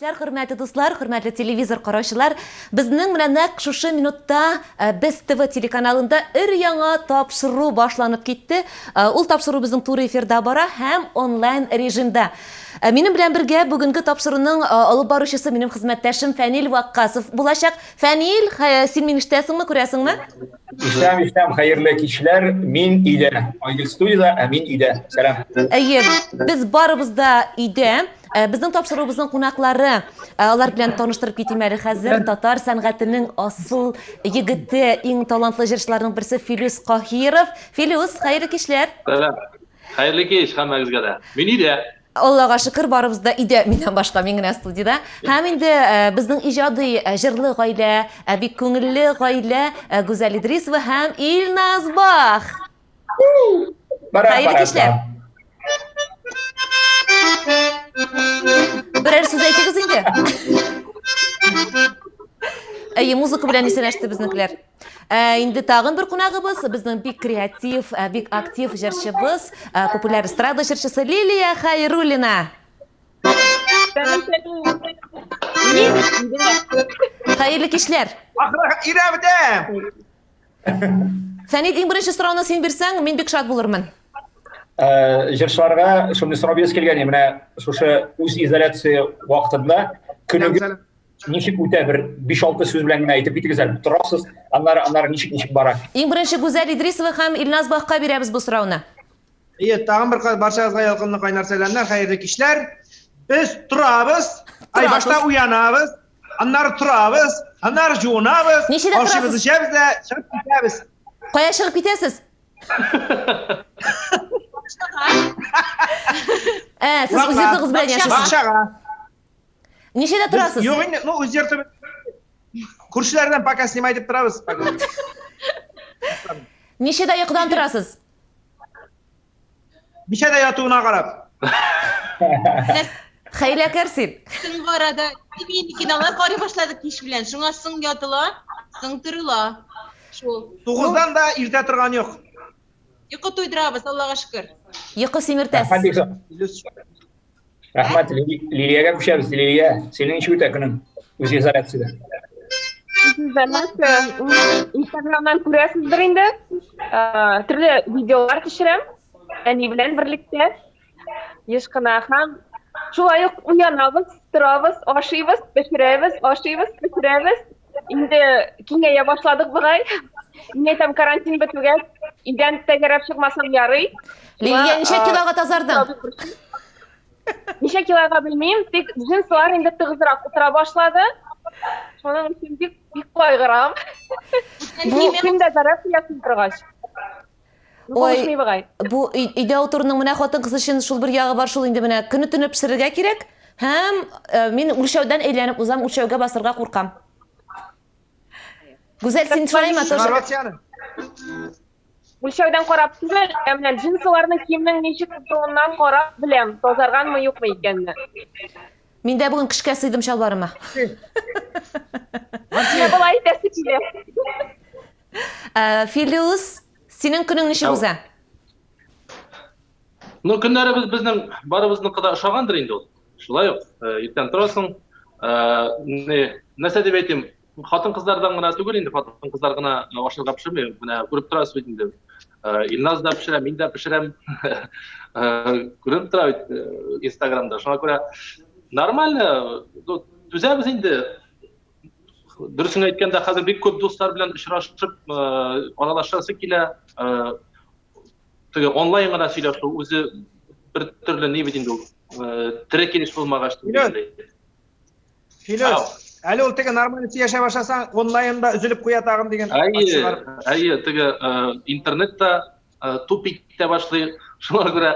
Кичләр, хөрмәтле дуслар, хөрмәтле телевизор караучылар. Безнең менә нәкъ шушы минутта э, Без ТВ телеканалында өр-яңа тапшыру башланып китте. Э, ул тапшыру безнең туры эфирда бара һәм онлайн режимда. Э, минем белән бергә бүгенге тапшыруның алып баручысы минем хезмәттәшем Фәнил Ваккасов булачак. Фәнил, син мине ишетәсеңме, күрәсеңме? Ишетәм, ишетәм, хәерле кичләр. Мин өйдә. Айгөл студиядә, ә мин өйдә. Сәлам. Әйе, без барыбыз да өйдә. Э, безнең тапшыруыбызның кунаклары, э, алар белән таныштырып китим әле хәзер. Татар сәнгатенең асыл егете, иң талантлы җырчыларның берсе Филүс Каһиров. Филүс, хәерле кичләр. Сәлам. Хәерле кич һәммәгезгә дә. Мин өйдә. Аллага шөкер, барыбыз да өйдә, миннән башка, мин генә студиядә. Һәм инде э, безнең иҗади э, җырлы гаилә, э, бик күңелле гаилә Гүзәл Идрисова һәм Илназ Бах. Хәерле кичләр. Берәр сүз әйтегез инде. Әйе, музыка белән исәнләште безнекеләр. Ә, инде тагын бер кунагыбыз, безнең бик креатив, ә, бик актив җырчыбыз, ә, популяр эстрада җырчысы Лилия Хайруллина. Хәерле кичләр. Фәнил, иң беренче сорауны син бирсәң, мин бик шат булырмын. Ә, җырчыларга шундый сорау бирәсе килгән, менә шушы үз изоляция вакытында көнегез Ничек үтә бер 5-6 сүз белән генә әйтеп китегез әле. Торасыз, аннары аннары ничек ничек бара? Иң беренче Гүзәл Идрисова һәм Илназ Бахка бирәбез бу сорауны. Ие, тагын бер кат барчагызга ялкынлы кайнар сәламнәр, хәерле кичләр. Без торабыз, ай башта уянабыз, аннары торабыз, аннары жуынабыз, ашыбыз, эчәбез дә чыгып китәбез. Кая чыгып китәсез? Ә, сез үз йортыгыз белән яшисез. Бакчага. Ничәдә торасыз? Юк инде, ну үз йортыбыз. Күршеләрдән пока снимай дип торабыз. Ничәдә йокыдан торасыз? Ничәдә ятуына карап. Хәйләкәр син. Соңгы арада мин кинолар карый башладык кич белән. Шуңа соң ятыла, соң торыла. Шул. Тугыздан да иртә торган юк. Йокы туйдырабыз, Аллага шөкер. Йокы симертәсез. Рәхмәт, Лилиягә күчәбез. Лилия, синең ничек үтә көнең үз изоляциядә? Изоляция, Инстаграмнан күрәсездер инде. Төрле видеолар төшерәм әни белән берлектә. Еш кына һәм шулай ук уянабыз, торабыз, ашыйбыз, пешерәбез, ашыйбыз, пешерәбез. Инде киңәя башладык бугай. Мин әйтәм, карантин бетүгә өйдән тәгәрәп чыкмасам ярый. Лилия, ничә килога тазардың? Ничә килога белмим, тик джинсылар инде тыгызрак утыра башлады. Шуның өчен бик бик кайгырам. Бу көн дә зарядка ясый торгач. Ой, бу өйдә утыруның менә хатын-кыз өчен шул бер ягы бар шул инде менә көне-төне пешерергә кирәк. Һәм э, мин үлчәүдән әйләнеп узам, үлчәүгә басырга куркам. Гүзәл, син шулаймы тоже? Үлчәүдән карап түгел, ә менә джинсыларның киемнең ничек утыруыннан карап беләм, тазарганмы юкмы икәнне. Мин дә бүген көчкә сыйдым чалбарыма. Менә болай әйтәсе килә. Э, Филүс, синең көнең ничек уза? Ну, көннәребез безнең барыбызныкы да ошагандыр инде ул. Шулай ук, э, иртән торасың, э, не, нәрсә дип әйтим, хатын-кызлардан гына түгел инде, хатын-кызлар гына ашарга пешерми, менә күреп торасыз бит инде. Илназ да пешерә, мин дә пешерәм. Күренеп тора бит Инстаграмда. Шуңа күрә нормально, ну, түзәбез инде. Дөресен әйткәндә, хәзер бик күп дуслар белән очрашып, аралашасы килә. Теге онлайн гына сөйләшү үзе бер төрле ни бит инде ул. Тере килеш булмагач дигәндәй. Филүс, әле ул теге нормально сөйләшә башласаң, онлайнда өзелеп куя тагын дигән. Әйе, әйе, теге интернет та тупик итә башлый. Шуңа күрә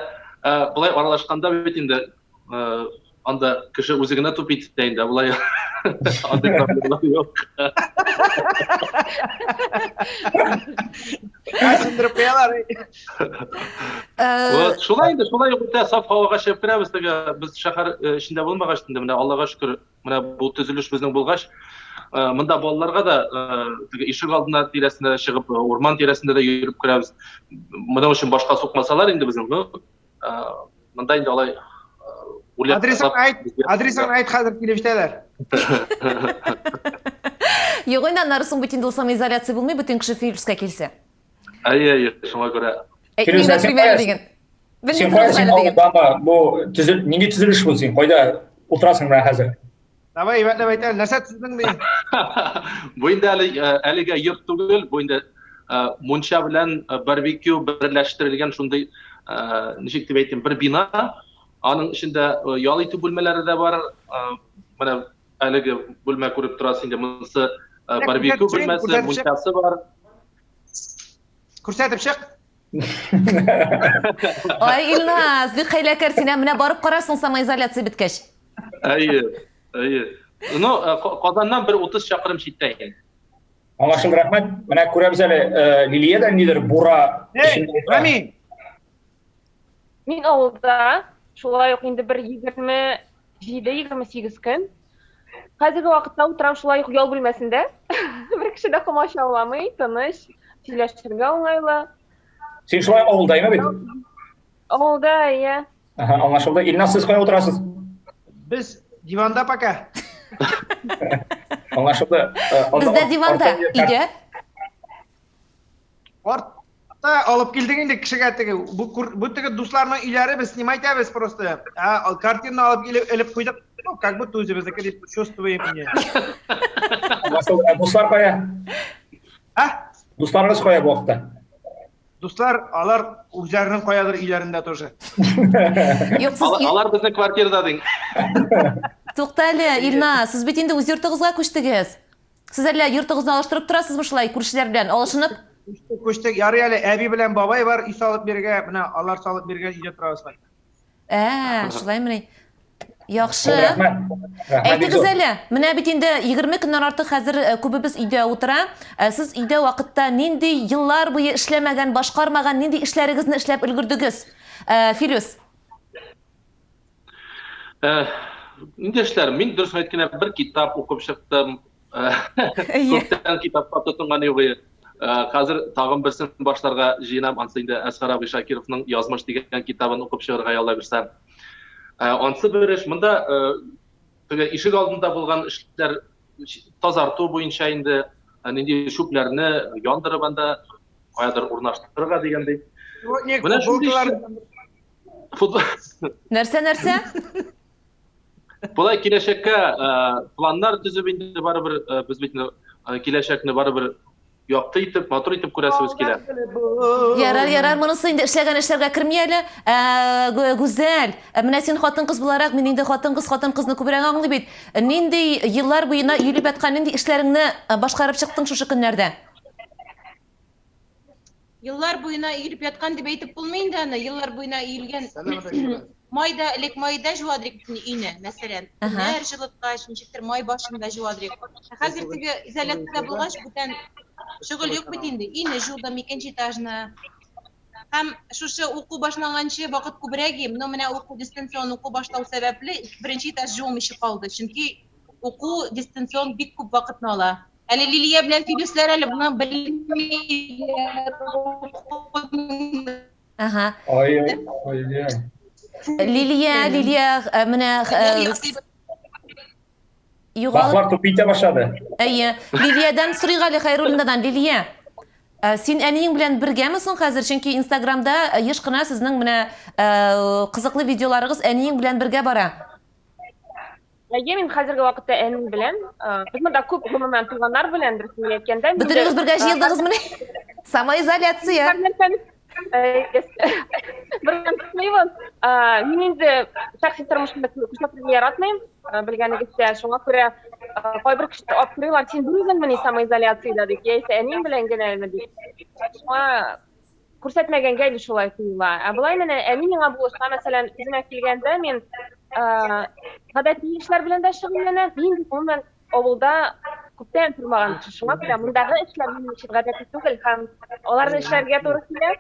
болай аралашканда бит инде анда кеше үзе генә тупик итә инде, болай андый проблема юк. Сүндереп куялар. Вот, шулай инде, шулай ук үтә, саф һавага чыгып керәбез, теге без шәһәр эчендә булмагач инде, менә Аллага шөкер, менә бу төзелеш безнең булгач, монда балаларга да теге ишек алдына тирәсенә чыгып, урман тирәсендә дә йөреп керәбез. Моның өчен башка сукмасалар инде безнең, ну, монда инде алай Адресың әйт, адресың әйт, хәзер килеп җитәләр. Юк инде, аннары соң бит инде ул самоизоляция булмый, бөтен кеше Филюскә килсә. Әйе, әйе, шуңа күрә. Әйтмим дә примерно диген. Син кая син авылдамы? Бу төзел нинди төзелеш бу син? Кайда утырасың менә хәзер? Давай, әйбәтләп әйт әле, нәрсә төзедің ди? Бу инде әле э, әлегә йорт түгел, бу инде э, мунча белән э, барбекю берләштерелгән шундый ничек дип әйтим, бер бина. Аның эчендә ял итү бүлмәләре дә бар. Менә әлеге бүлмә күреп торасыз инде, монысы барбекю бүлмәсе, мунчасы бар. Күрсәтеп чык. Ай, Илназ, бик хәйләкәр син, ә менә барып карарсың самоизоляция беткәч. Әйе, әйе. Ну, э, Казаннан бер 30 чакрым читтә инде. Аңлашылды, рәхмәт. Менә күрәбез әле, э, Лилия дә нидер бура эчендә. Рами. Мин авылда, шулай ук инде бер 27-28 көн. Хәзерге вакытта утырам шулай ук ял бүлмәсендә. Бер кеше дә комачауламый, тыныч, сөйләшергә уңайлы. Син шулай авылда име бит? Авылда, иә. Ага, аңлашылды. Илназ, сез кая утырасыз? Без диванда пока. Аңлашылды. Э, Без дә диванда, өйдә. Артта алып килдек инде кешегә теге. Бу бу теге дусларның өйләре без снимать итәбез просто. Ә картинаны алып килеп элеп куйдык. Ну, как будто үзебезнеке дип чувствуем инде. Аңлашылды. Ә дуслар кая? А? Дусларыгыз кая бу вакытта? Дуслар, алар үзләренең каядыр өйләрендә тоже. Юк, сез Алар безнең квартирада дин. Тукта әле, Илназ, сез бит инде үз йортыгызга күчтегез. Сез әллә йортыгызны алыштырып торасызмы шулай күршеләр белән алышынып? Күчтек, күчтек. Ярый әле әби белән бабай бар, өй салып бирергә, менә алар салып биргән өйдә торабыз. Ә, шулаймыни? Яхшы. Рәхмәт. Рәхмәт Әйтегез әле, менә бит инде 20 көннән артык хәзер э, күбебез өйдә утыра. Ә сез өйдә вакытта нинди еллар буе эшләмәгән, башкармаган нинди эшләрегезне эшләп өлгердегез? Э, Филүс. Э, нинди эшләр? Мин дөрес әйткәндә бер китап укып чыктым. Күптән китапка тотынган юк иде. Хәзер тагын берсен башларга җыенам. Ансы инде Әсгар абый Шакировның Язмыш дигән китабын укып чыгарга ялла бирсә. Ансы бер эш. Монда теге ишек алдында булган эшләр тазарту буенча инде нинди чүпләрне яндырып анда каядыр урнаштырырга дигәндәй. Менә шундый футбол. Нәрсә, нәрсә? Болай киләчәккә э, планнар төзеп инде барыбер э, без бит э, киләчәкне барыбер якты итеп, матур итеп күрәсебез килә. Ярар, ярар, монысы инде эшләгән эшләргә керми әле. Ә, Гүзәл, менә син хатын-кыз буларак, мин инде хатын-кыз хатын-кызны күбрәк аңлый бит. Нинди еллар буена өелеп яткан нинди эшләреңне башкарып чыктың шушы көннәрдә? Еллар буена өелеп яткан дип әйтеп булмый инде аны. Еллар буена өелгән майда, элек майда җуадырик бөтен өйне, мәсәлән. Көннәр җылыткач, ничектер май башында җуадырик. Ә хәзер теге изоляциядә булгач, бүтән шөгыль юк бит инде. Өйне җудым, икенче этажны. Һәм шушы уку башланганчы вакыт күбрәк иде. Но менә уку дистанцион уку башлау сәбәпле, беренче этаж җуылмыйча калды. Чөнки уку дистанцион бик күп вакытны ала. Әле Лилия белән Филүсләр әле моны белмиләр. Ага. Ай, ай, ай. Лилия, Лилия, э, менә э, югалып. Башлар туп итә башлады. Әйе. Лилиядән сорыйк әле Хәйруллинадан. Лилия, э, син әниең белән бергәме соң хәзер? Чөнки Инстаграмда еш кына сезнең менә кызыклы видеоларыгыз әниең белән бергә бара. Әйе, мин хәзерге вакытта әним белән, без монда күп гомумән туганнар белән дөресен генә әйткәндә. Бөтенегез бергә җыелдыгызмыни? Самоизоляция. Бергә тотмыйбыз. Мин инде шәхси тормышымда күрсәтергә яратмыйм, белгәнегезчә. Шуңа күрә кайбер кешеләр аптырыйлар, син берүзеңмени самоизоляциядә дип, яисә әниең белән генәме дип. Шуңа күрсәтмәгәнгә инде шулай тоела. Ә болай менә әни миңа булыша, мәсәлән, үземә килгәндә мин гадәти эшләр белән дә шөгыльләнәм. Мин гомумән авылда күптән тормаган кеше, шуңа күрә мондагы эшләр минем өчен гадәти түгел һәм аларны эшләргә туры килә.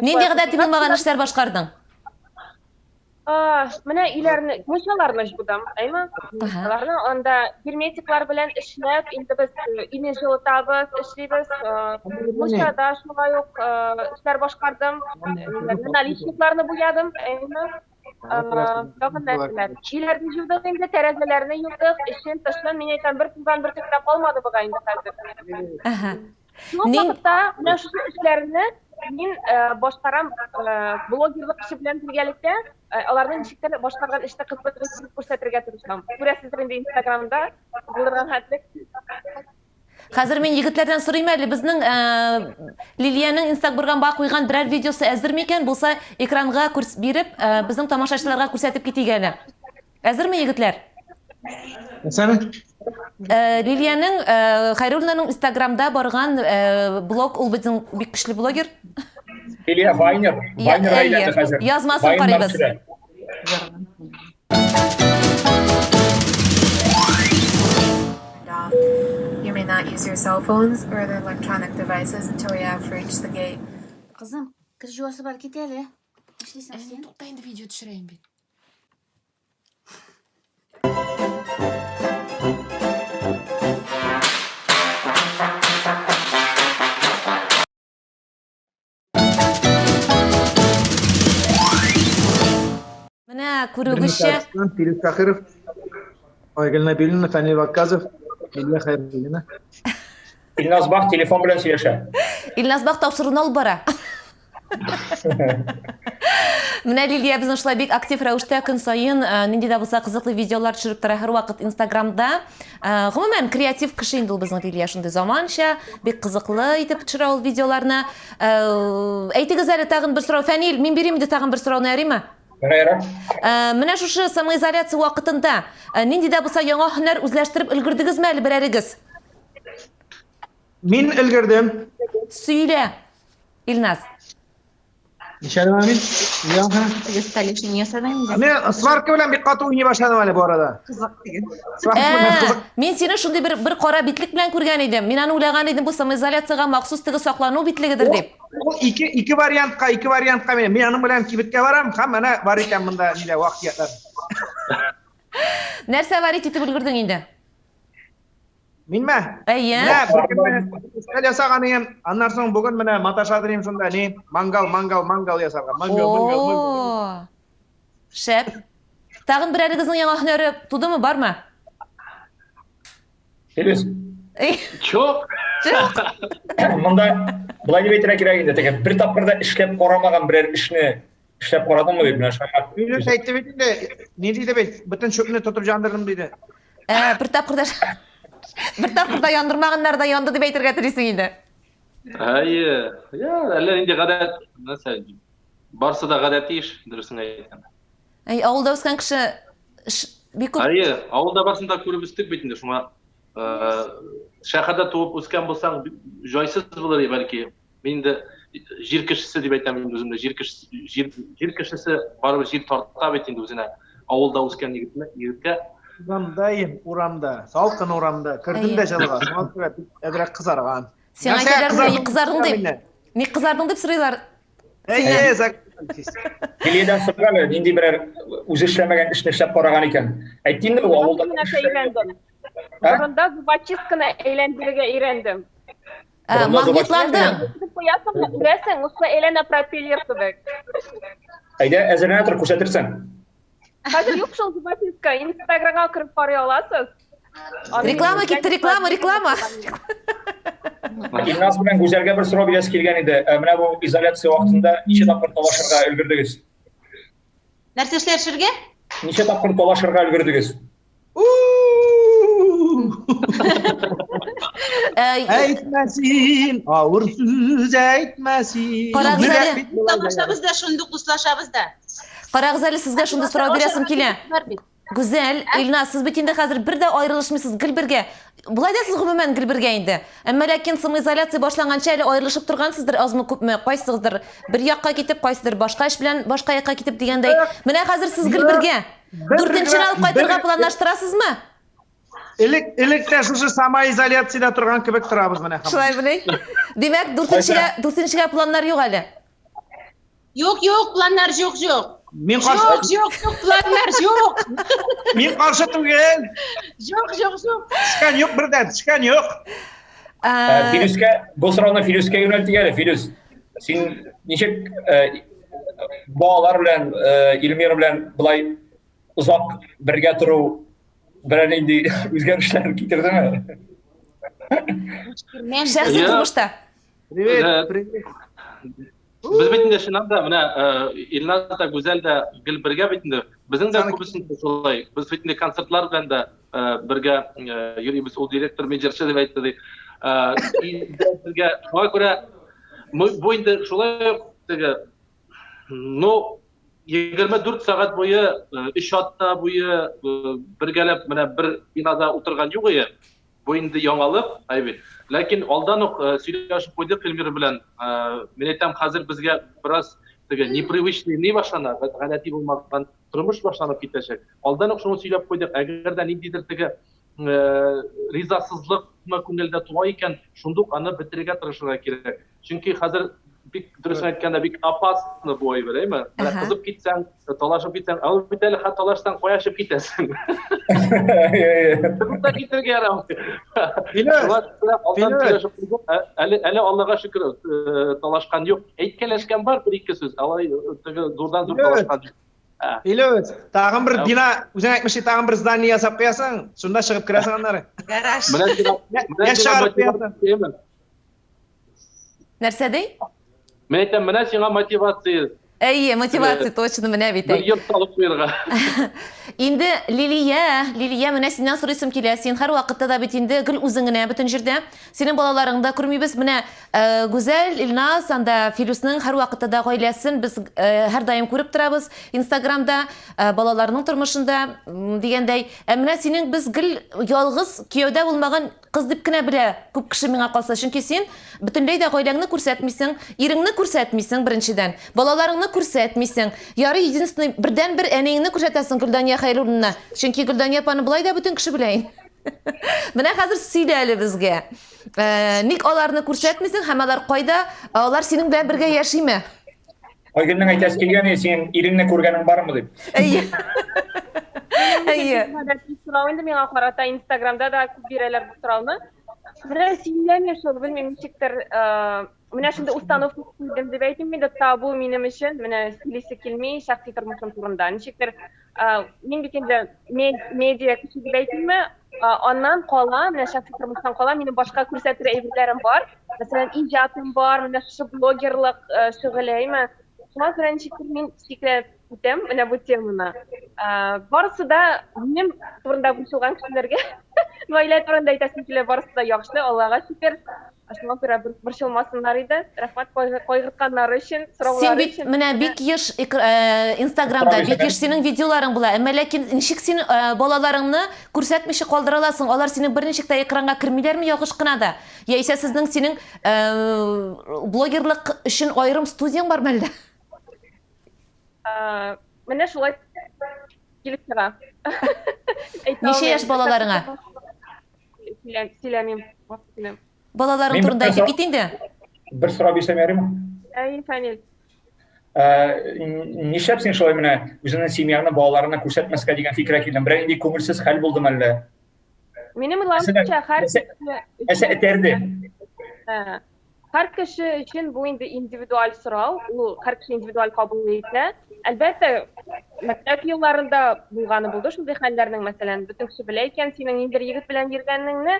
Нинди гадәти булмаган эшләр башкардың? Менә өйләрне, мунчаларны җудым, әйме? Мунчаларны анда герметиклар белән эшләп, инде без э, өйне җылытабыз, эшлибез. Э, мунчада шулай ук э, эшләр башкардым. Наличникларны буядым, әйме? Тагын нәрсәләр? Өйләрне җыйдык инде, тәрәзәләрне юдык, эчен, тышын, мин әйтәм, бер тузан бөртек тә калмады бугай инде хәзер. Әһә. Шул вакытта менә шушы эшләрне мин башкарам блогерлык эше белән бергәлектә, аларны ничектер башкарган эшне кызык итеп күрсәтергә тырышам. Күрәсездер инде Инстаграмда булдырган хәтлек. Хәзер мин егетләрдән сорыйм әле, безнең Лилиянең Инстаграмга куйган берәр видеосы әзер микән? Булса, экранга күрс биреп, безнең тамашачыларга күрсәтеп китик әле. Әзерме, егетләр? Нәрсәне? Лилиянең Хәйруллинаның Инстаграмда барган блог, ул безнең бик көчле блогер. Лилия Вайнер, Вайнер әйләнде хәзер. Язмасын карыйбыз. You may not use your cell phones or other electronic devices until we have reached the gate. Кызым, кер җуасы бар, кит әле. Нишлисең син? Тукта инде видео төшерәем бит. Менә күрүгезчә. Филипп Кахиров, Айгөл Нәбиуллина, Фәнил Вакказов, Лилия Хәйруллина. Илназ Бах телефон белән сөйләшә. Илназ Бах тапшыруны алып бара. Менә Лилия безнең шулай бик актив рәвештә көн саен э, нинди дә булса кызыклы видеолар төшереп тора һәрвакыт Инстаграмда. Э, гомумән, креатив кеше инде ул безнең Лилия, шундый заманча, бик кызыклы итеп төшерә ул видеоларны. Э, әйтегез әле тагын бер сорау. Фәнил, мин бирим инде тагын бер сорауны, ярыймы? Ярый, Менә шушы самоизоляция вакытында нинди дә булса яңа һөнәр үзләштереп өлгердегезме әле берәрегез? Мин өлгердем. Сөйлә. Илназ. Ничәдә мин? Яңа. Теге столешник ясадың инде. Мин сварка белән бик каты уйный башладым әле бу арада. Кызык диген. Ә, мин сине шундый бер бер кара битлек белән күргән идем. Мин аны уйлаган идем, бу самоизоляциягә махсус теге саклану битлегедер дип. Ул ике ике вариантка, ике вариантка мин. Мин аның белән кибеткә барам һәм менә бар икән монда нидә вак-төякләр. Нәрсә варить итеп өлгердең инде? Минме? Әйе. Менә бер көнне өстәл ясаган идем. Аннан соң бүген менә маташа дим шунда ни, мангал, мангал, мангал ясарга. Мангал, мангал, мангал. Шәп. Тагын берәрегезнең яңа һөнәре тудымы, бармы? Филүс. Чок. Чок. Монда болай дип әйтергә кирәк инде, теге бер тапкыр да эшләп карамаган берәр эшне эшләп карадыңмы дип менә шуңа. Филүс әйтте бит инде, ни диде бит, бөтен чүпне тотып яндырдым диде. Ә, бер тапкыр да бер тапкыр да яндырмаганнар да янды дип әйтергә телисең инде. Әйе. Я, әллә нинди гадәт, нәрсә барсы да гадәти эш, дөресен әйтсәм. Әй, авылда үскән кеше бик күп. Әйе, авылда барсын да күреп үстек бит инде, шуңа шәһәрдә туып үскән булсаң, җайсыз булыр бәлки. Мин инде җир кешесе дип әйтәм инде үземне. Җир кешесе, җир, җир кешесе барыбер җир тарта бит инде үзенә. Авылда үскән егетне, егеткә. Урамда ем, урамда, салкын урамда. Кердем дә җылыга. Шуңа күрә бик әзрәк кызарган. Сиңа әйтәләрме, ник кызардың дип? Ник кызардың дип сорыйлар. Әйе, зак. Лилиядән сорыйм әле, нинди берәр үзе эшләмәгән эшне эшләп караган икән. Әйтте инде ул авылда. Борында зубочистканы әйләндерергә өйрәндем. Ә, магнитландың. Куясың, үрәсең, ул әйләнә пропеллер кебек. Әйдә, әзерләнә тор, күрсәтерсең. Хәзер юк шул зубочистка, Инстаграмга кереп карый аласыз. Реклама китте, реклама, реклама. Илназ белән Гүзәлгә бер сорау бирәсе килгән иде. Ә, менә бу изоляция вакытында ничә тапкыр талашырга өлгердегез? Нәрсә эшләшергә? Ничә тапкыр талашырга өлгердегез? Әйтмә син, авыр сүз әйтмә син. Карагыз әле. Талашабыз да, шундук дуслашабыз да. Карагыз әле, сезгә шундый сорау бирәсем килә. Гүзәл, Илназ, сез бит инде хәзер бер дә аерылышмыйсыз, гел бергә. Болай да сез гомумән гел бергә инде. Әмма ләкин самоизоляция башланганчы әле аерылышып торгансыздыр азмы-күпме, кайсыгыздыр бер якка китеп, кайсыдыр башка эш белән башка якка китеп дигәндәй. Менә хәзер сез гел бергә. Дүртенчене алып кайтырга планлаштырасызмы? Элек элек тә шушы самоизоляциядә торган кебек торабыз менә. Шулай мени? Димәк, дүртенчегә дүртенчегә планнар юк әле. Юк, юк, планнар юк, юк. Мин каршы. Юк, юк, юк, планнар юк. Мин каршы түгел. Юк, юк, юк. Төшкән юк бердән, төшкән юк. Филүскә, бу сорауны Филүскә юнәлтик әле, Филүс. Син ничек балалар белән, э, Эльмира белән болай озак бергә тору берәр нинди үзгәрешләр китердеме? Шәхси тормышта. Привет, привет. Без бит инде чыннан да менә э, Илназ да Гүзәл дә гел бергә бит инде. Безнең дә күбесенчә шулай. Без бит инде концертлар белән дә э, бергә э, йөрибез. Ул директор, мин җырчы дип әйтте ди. Бергә шуңа күрә бу инде шулай ук теге ну 24 сәгать буе, 3 атна буе бергәләп менә бер бинада утырган юк ие. Бу инде яңалык, әй бит. Ләкин алдан ук э, сөйләшеп куйдык Эльмира белән. Э, мин әйтәм, хәзер безгә бераз теге непривычный ни башлана, гадәти булмаган тормыш башланып китәчәк. Алдан ук шуны сөйләп куйдык. Әгәр дә ниндидер теге э, ризасызлыкмы күңелдә туа икән, шундук аны бетерергә тырышырга кирәк. Чөнки хәзер бик дөрес әйткәндә бик опасно бу әйбер, әйме? Менә кызып китсәң, талашып китсәң, ә ул бит әле хәтта талашсаң кая чыгып китәсең? Чыгып та китәргә ярамый. Әле әле Аллага шөкер, э, талашкан юк. Әйткәләшкән бар бер-ике сүз, алай э, теге зурдан зур талашкан юк. Илүс, тагын бер бина, үзең әйтмешли, тагын бер здание ясап куясың, шунда чыгып керәсең аннары. Гараж. Менә чыгарып куясың. Нәрсә ди? Мин әйтәм, менә сиңа мотивация. Әйе, мотивация точно менә бит. Бер йорт салып куярга. Инде Лилия, Лилия, менә синнән сорыйсым килә. Син һәр вакытта да бит инде гел үзең генә бөтен җирдә. Синең балаларыңны да күрмибез. Менә э, Гүзәл, Илназ, анда Филүснең һәр вакытта да гаиләсен без э, һәрдаим күреп торабыз Инстаграмда, э, балаларның тормышында дигәндәй. Ә менә синең без гел ялгыз кияүдә булмаган Кыз дип кенә белә күп кеше миңа калса, чөнки син бөтенләй дә гаиләңне күрсәтмисең, иреңне күрсәтмисең, беренчедән, балаларыңны күрсәтмисең. Ярый, единственный, бердәнбер әниеңне күрсәтәсең Гөлдания Хәйруллина. Чөнки Гөлдания апаны болай да бөтен кеше белә инде. Менә хәзер сөйлә әле безгә. Э, ник аларны күрсәтмисең һәм алар кайда? Алар синең белән бергә яшиме? Айгөлнең әйтәсе килгән, синең иреңне күргәнең бармы дип. Әйе. Әйе. Сорау инде миңа карата Инстаграмда да күп бирәләр бу сорауны. Менә сөйләмим шул, белмим, ничектер, э, менә шундый установка куйдым дип әйтим инде, табу минем өчен, менә сөйлисе килми шәхси тормышым турында. Ничектер, э, мин бит инде медиа кеше дип әйтимме, аннан кала, менә шәхси тормыштан кала, минем башка күрсәтер әйберләрем бар. Мәсәлән, иҗатым бар, менә шушы блогерлык э, шөгыле, әйме. Шуңа күрә ничектер мин чикләп үтәм менә бу теманы. Э, барысы да минем турында борчылган кешеләргә гаилә турында әйтәсем килә, барысы да яхшы, Аллага шөкер. Шуңа күрә борчылмасыннар иде. Рәхмәт кайгыртканнары өчен, сораулары Син бит менә бик еш э, Инстаграмда бик еш синең видеоларың була. Әмма ләкин ничек син э, балаларыңны күрсәтмичә калдыра аласың? Алар синең берничек тә экранга кермиләрме ялгыш кына да? Яисә сезнең синең э, блогерлык өчен аерым студияң бармы әллә? Менә шулай килеп чыга. Ничә яшь балаларыңа? Сөйләмим. Балаларың турында әйтеп кит инде. Бер сорау бирсәм ярыймы? Әй, Фәнил. Ә, нишләп син шулай менә үзеңнең семьяңны, балаларыңны күрсәтмәскә дигән фикергә килдең? Берәр нинди күңелсез хәл булдымы әллә? Минем уйлавымча, һәр нәрсә этәрде? Һәр кеше өчен бу инде индивидуаль сорау, ул һәр кеше индивидуаль кабул итә. Әлбәттә, мәктәп елларында булганы булды шундый хәлләрнең, мәсәлән, бөтен кеше белә икән синең ниндидер егет белән йөргәнеңне,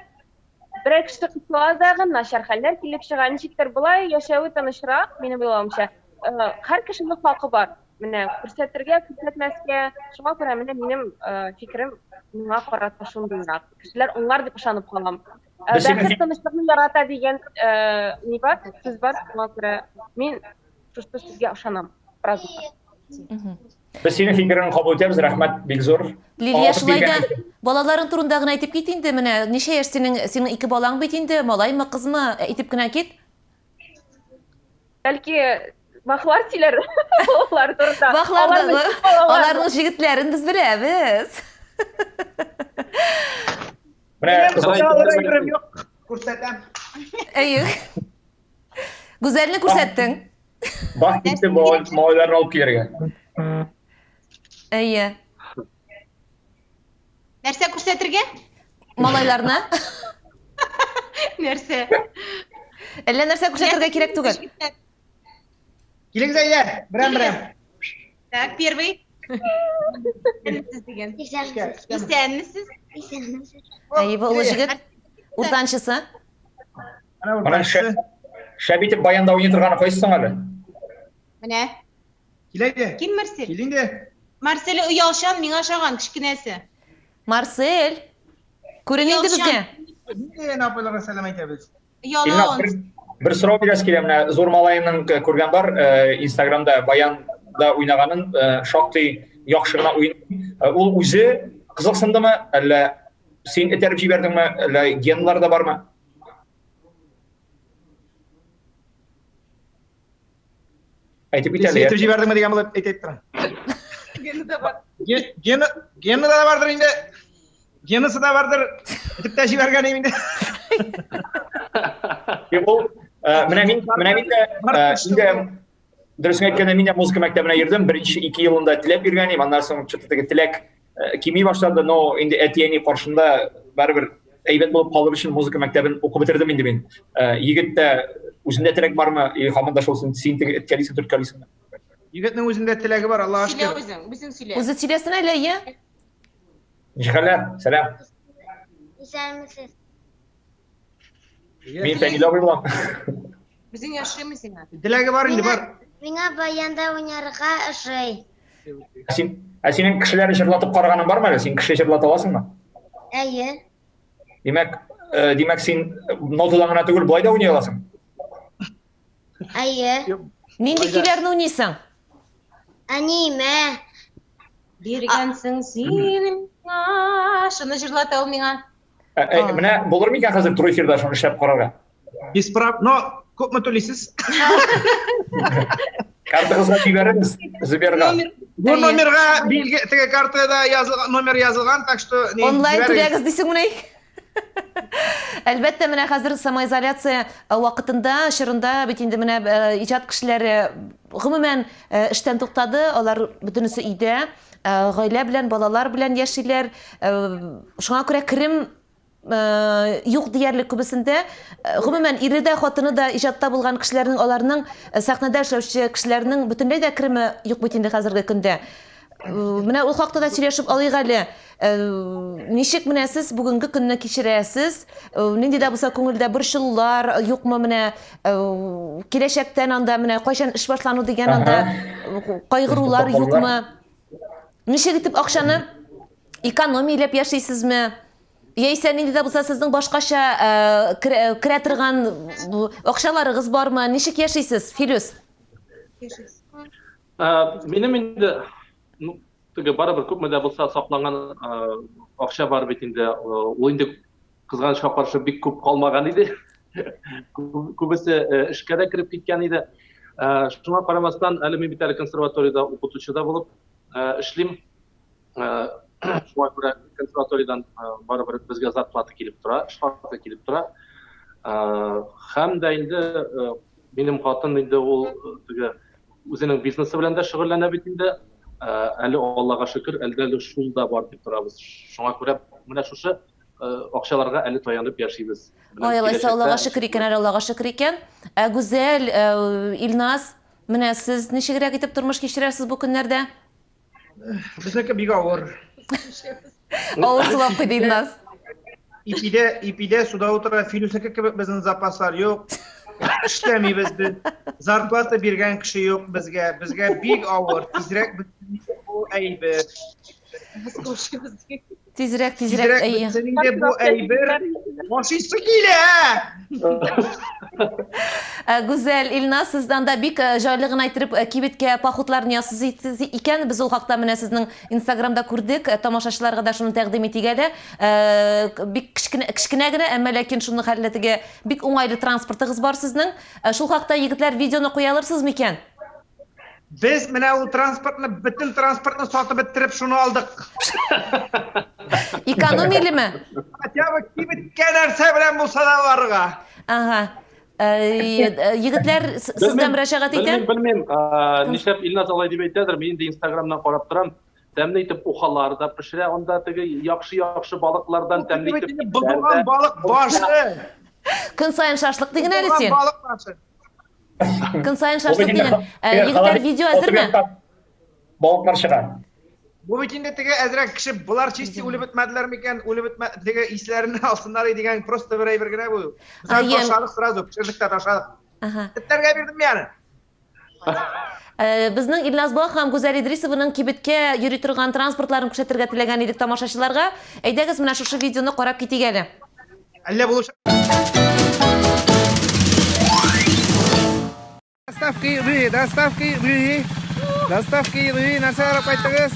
Берәр кеше кысыла дагы, начар хәлләр килеп чыга. Ничектер болай яшәве тынычрак, минем уйлавымча. Э, һәр кешенең хакы бар. Менә күрсәтергә, күрсәтмәскә. Шуңа күрә менә минем э, фикерем миңа карата шундыйрак. Кешеләр аңлар дип ышанып калам. Э, бәхет тынычлыкны ярата дигән ни бар, сүз бар. Шуңа күрә мин шушы сүзгә ышанам. Фразага. Без синең фикереңне кабул итәбез, рәхмәт бик зур. Лилия, шулай да балаларың турында гына әйтеп кит инде, менә ничә яшь синең, синең ике балаң бит инде, малаймы, кызмы, әйтеп кенә кит. Бәлки Бахлар сөйләр балалар турында. Бахларның, аларның җегетләрен без беләбез. Менә кызыл юк, күрсәтәм. Әйе. Гүзәлне күрсәттең. Баш китте малайларны алып килергә. Әйе. Нәрсә күрсәтергә? Малайларны. Нәрсә? Әллә нәрсә күрсәтергә кирәк түгел. Килегез әйдә, берәм-берәм. Так, первый. Исәнмесез дигән. Исәнмесез. Исәнмесез. Исәнмесез. Әйе, бу олы җегет. Уртанчысы. Менә Аның шәп, шәп итеп баянда уйный торганы кайсы соң әле? Менә. Килә инде. Кем Марсель? Кил инде. Марсель оялчан, миңа ошаган кечкенәсе. Марсель. Күрен инде безгә. Нинди апайларга сәлам әйтәбез? Илназ, бер, бер сорау бирәсе килә менә зур малаемның э, күргән бар, э, Инстаграмда баянда уйнаганын э, шактый яхшы гына уйный. Ул үзе кызыксындымы, әллә син этәреп җибәрдеңме, әллә геннар да бармы? Әйтеп кит әле. Әйтеп җибәрдеңме дигән булып әйтеп торам. Гены да бар. Гены, гены да бардыр инде. Генысы да бардыр. Әйтеп тә җибәргән инде. Ул э, менә мин менә мин дә э, инде дөресен әйткәндә мин дә музыка мәктәбенә йөрдем. Беренче ике елында теләп йөргән идем, аннан соң что-то теге теләк э, кими башлады, но инде әти-әни каршында барыбер әйбәт булып калыр өчен музыка мәктәбен укып бетердем инде мин. Э, егет тә үзендә теләк бармы, или һаман да шул син син теге эткәлисең, төрткәлисеңме? Егетнең үзендә теләге бар, Аллага Сөйлә шөкер. үзең, үзең сөйлә. Үзе сөйләсен әле, әйе. Ничек хәлләр? Сәлам. Исәнмесез. Мин Фәнил абый булам. Үзең яшримы сиңа? Теләге бар инде, бар. Миңа баянда уйнарга ошый. Ә син, ә синең кешеләрне җырлатып караганың бармы әле? Син кеше җырлата аласыңмы? Әйе. Димәк, э, димәк син нотадан гына түгел, болай да уйный аласың. Әйе. Нинди көйләрне уйныйсың? Әниемә. Биргәнсең син миңа. Шуны җырлата ул миңа. Ә, ә, менә булыр микән хәзер туры эфирда шуны эшләп карарга? Без прав, но күпме түлисез? Картагызга җибәрегез, Зөбәргә. Бу номерга билге теге картада язылган номер язылган, так что онлайн түләгез дисең менә. Әлбәттә, менә хәзер самоизоляция э, вакытында, чорында бит инде менә э, иҗат кешеләре гомумән э, эштән туктады, алар бөтенесе өйдә. Э, гаилә белән, балалар белән яшиләр. Э, шуңа күрә керем э, юк диярлек күбесендә. Гомумән, ире дә, хатыны да иҗатта булган кешеләрнең, аларның сәхнәдә эшләүче кешеләрнең бөтенләй дә кереме юк бит инде хәзерге көндә. Менә ул хакта да сөйләшеп алыйк әле. Ничек менә сез бүгенге көнне кичерәсез? Нинди дә булса күңелдә борчылулар юкмы менә киләчәктән анда менә кайчан эш башлану дигән анда кайгырулар юкмы? Ничек итеп акчаны экономияләп яшисезме? Яисә нинди дә булса сезнең башкача э, керә торган акчаларыгыз бармы? Ничек яшисез, Филүс? Э, минем инде ну, теге барыбер күпме дә булса сакланган э, акча бар бит инде. Ул инде кызганычка каршы бик күп калмаган иде. Күбесе эшкә дә кереп киткән иде. Шуңа карамастан, әле мин бит әле консерваториядә укытучы да булып эшлим. Шуңа күрә консерваториядән барыбер безгә зарплата килеп тора, эш хакы килеп тора. Һәм дә инде минем хатын инде ул теге үзенең бизнесы белән дә шөгыльләнә бит инде. Әле Аллага шөкер, әле дә шул да бар дип торабыз. Шуңа күрә менә шушы акчаларга әле таянып яшибез. Ай, алайса Аллага шөкер икән, әле Аллага шөкер икән. Ә Гүзәл, Илназ, менә сез ничегрәк итеп тормыш кичерәсез бу көннәрдә? Безнеке бик авыр. Авыр сулап куйды Илназ. Ипидә, ипидә суда утыра, Филүснеке кебек безнең запаслар юк. Эшләмибез без. Зарплата биргән кеше юк безгә. Безгә бик авыр. Тизрәк бетсен бу әйбер. Тизрәк, тизрәк, әйе. Тизрәк инде бу әйбер. Ашыйсы килә. Ә, Гүзәл, Илназ, сез анда бик э, җайлы гына иттереп э, кибеткә походларны ясыйсыз икән. Без ул хакта менә сезнең Инстаграмда күрдек. Э, тамашачыларга да шуны тәкъдим итик әле. Бик кечкенә, кечкенә генә, әмма ләкин шуны хәлле теге бик уңайлы транспортыгыз бар сезнең. Шул хакта егетләр видеоны куя алырсыз микән? Без менә ул транспортны, бөтен транспортны сатып бетереп шуны алдык. Экономилеме? Хотя бы кибеткә нәрсә белән булса да барырга. Ага. Э, э, егетләр, сезгә мөрәҗәгать итәм. Белмим, белмим. Нишләп Илназ алай дип әйтәдер, мин инде Инстаграмнан карап торам. Тәмле итеп ухалар да пешерә, анда теге яхшы-яхшы балыклардан тәмле итеп. Бозылган балык башы. Көн саен шашлык диген әле син. Балык башы. Көн саен шашлык дигән. Э, егетләр, видео әзерме? балыклар чыга. Бу бит инде теге әзрәк кеше болар чисти үлеп бетмәделәр микән, үлеп бетмә теге исләрен алсыннар иде дигән просто бер әйбер генә бу. Без аны ташладык сразу, пешердек тә ташладык. Ага. Этләргә бирдем мин аны. Э, безнең Илназ Бах һәм Гүзәл Идрисованың кибеткә йөри торган транспортларын күрсәтергә теләгән идек тамашачыларга. Әйдәгез, менә шушы видеоны карап китик әле. Әллә булыш Доставка еды, доставка еды, доставка еды, нәрсә алып кайттыгыз?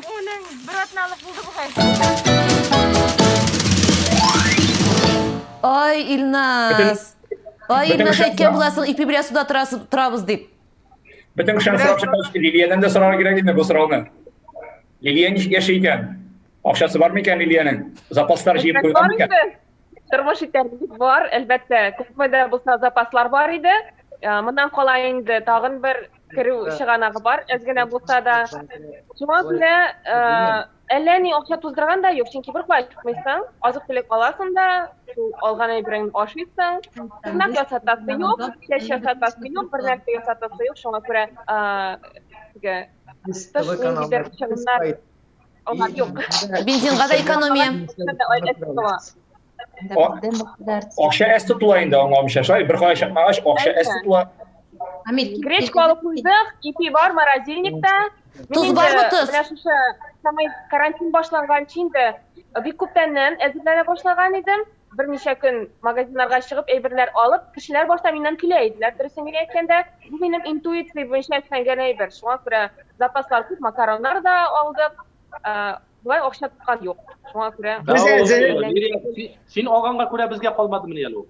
Уның бер атналык булды бугай. Ай, Илназ. Ай, Илназ әйткән буласың, ипи белән суда торабыз дип. Бөтен кешене сорап чыккач, Лилиядән дә сорарга кирәк инде бу сорауны. Лилия ничек яши икән? Акчасы бар микән Лилиянең? Запаслар җыеп куйган микән? Тормыш итәрлек бар, әлбәттә, күпме дә булса запаслар бар иде. Э, моннан кала инде тагын бер керү чыганагы бар, әз генә булса да. Шуңа күрә э, әллә ни акча туздырган да юк, чөнки бер кая чыкмыйсың, азык-төлек аласың да, шул алган әйбереңне ашыйсың. Тырнак ясатасы юк, чәч ясатасы юк, бер нәрсә ясатасы юк, шуңа күрә э, теге тыш ниндидер чыгымнар Алар юк. Бензинга да экономия. Акча әз тотыла инде аңламыйча. Шулай бер кая чыкмагач, акча әз тотыла. Гречка алып куйдык, ипи бар морозильникта. Тоз бармы тоз? Менә шушы самый карантин башланганчы инде бик күптәннән әзерләнә башлаган идем. Берничә көн магазиннарга чыгып әйберләр алып, кешеләр башта миннән көлә иделәр, дөресен генә әйткәндә. Бу минем интуиция буенча эшләнгән әйбер. Шуңа күрә запаслар күп, макароннар да алдык. Болай акча тоткан юк. Шуңа күрә Син алганга күрә безгә калмадымыни әле ул?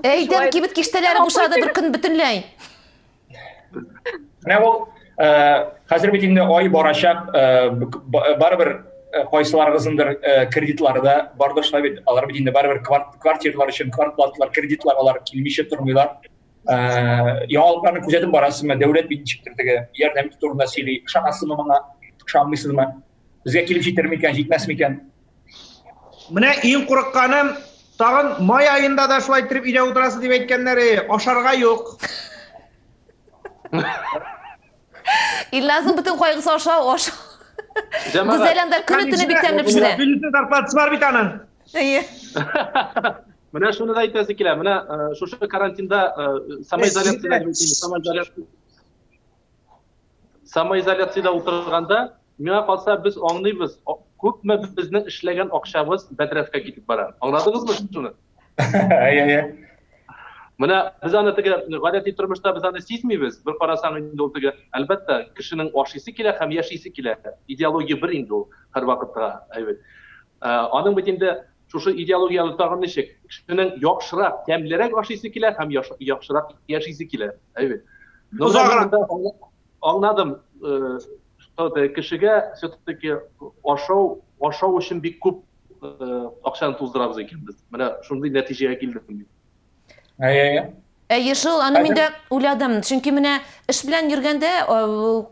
Әйдәм, кибет киштәләре бушады бер көн бөтенләй. Менә ул хәзер бит инде ай барачак, барыбер кайсыларыгызындыр кредитлары да бардыр шулай бит. Алар бит инде барыбер квартиралар өчен квартплаталар, кредитлар алар килмичә тормыйлар. Яңалыкларны күзәтеп барасызмы? Дәүләт бит ничектер теге ярдәм турында сөйли. Ышанасызмы моңа? Ышанмыйсызмы? Безгә килеп җитер микән, җитмәс микән? Менә иң курыкканым, тагын май аенда да шулай иттереп өйдә утырасыз дип әйткәннәре, ашарга юк. Илназның бөтен кайгысы ашау, ашау. Гүзәл анда көне төне бик тәмле пешерә. Бюджетный зарплатасы бар бит аның. Әйе. Менә шуны да әйтәсе килә. Менә э, шушы карантинда э, самоизоляциядә самоизоляция самоизоляциядә утырганда, миңа калса, без аңлыйбыз, күпме безнең эшләгән акчабыз бәдрәфкә китеп бара. Аңладыгызмы шуны? Әйе, әйе. Менә без аны теге гадәти тормышта без аны сизмибез. Бер карасаң инде ул теге, әлбәттә, кешенең ашыйсы килә һәм яшисе килә. Идеология бер инде ул һәрвакытта, әйбәт. Э, аның бит инде шушы идеологияне тагын ничек? Кешенең яхшырак, тәмлерәк ашыйсы килә һәм яхшырак яшисе килә. Әйбәт. Озаграк. Аңладым, э, что кешегә все-таки ашау, ашау өчен бик күп э, акчаны туздырабыз икән без. Менә шундый нәтиҗәгә килдем мин. Әйе, әйе. Әйе шул, аны мин дә уйладым. Чөнки менә эш белән йөргәндә,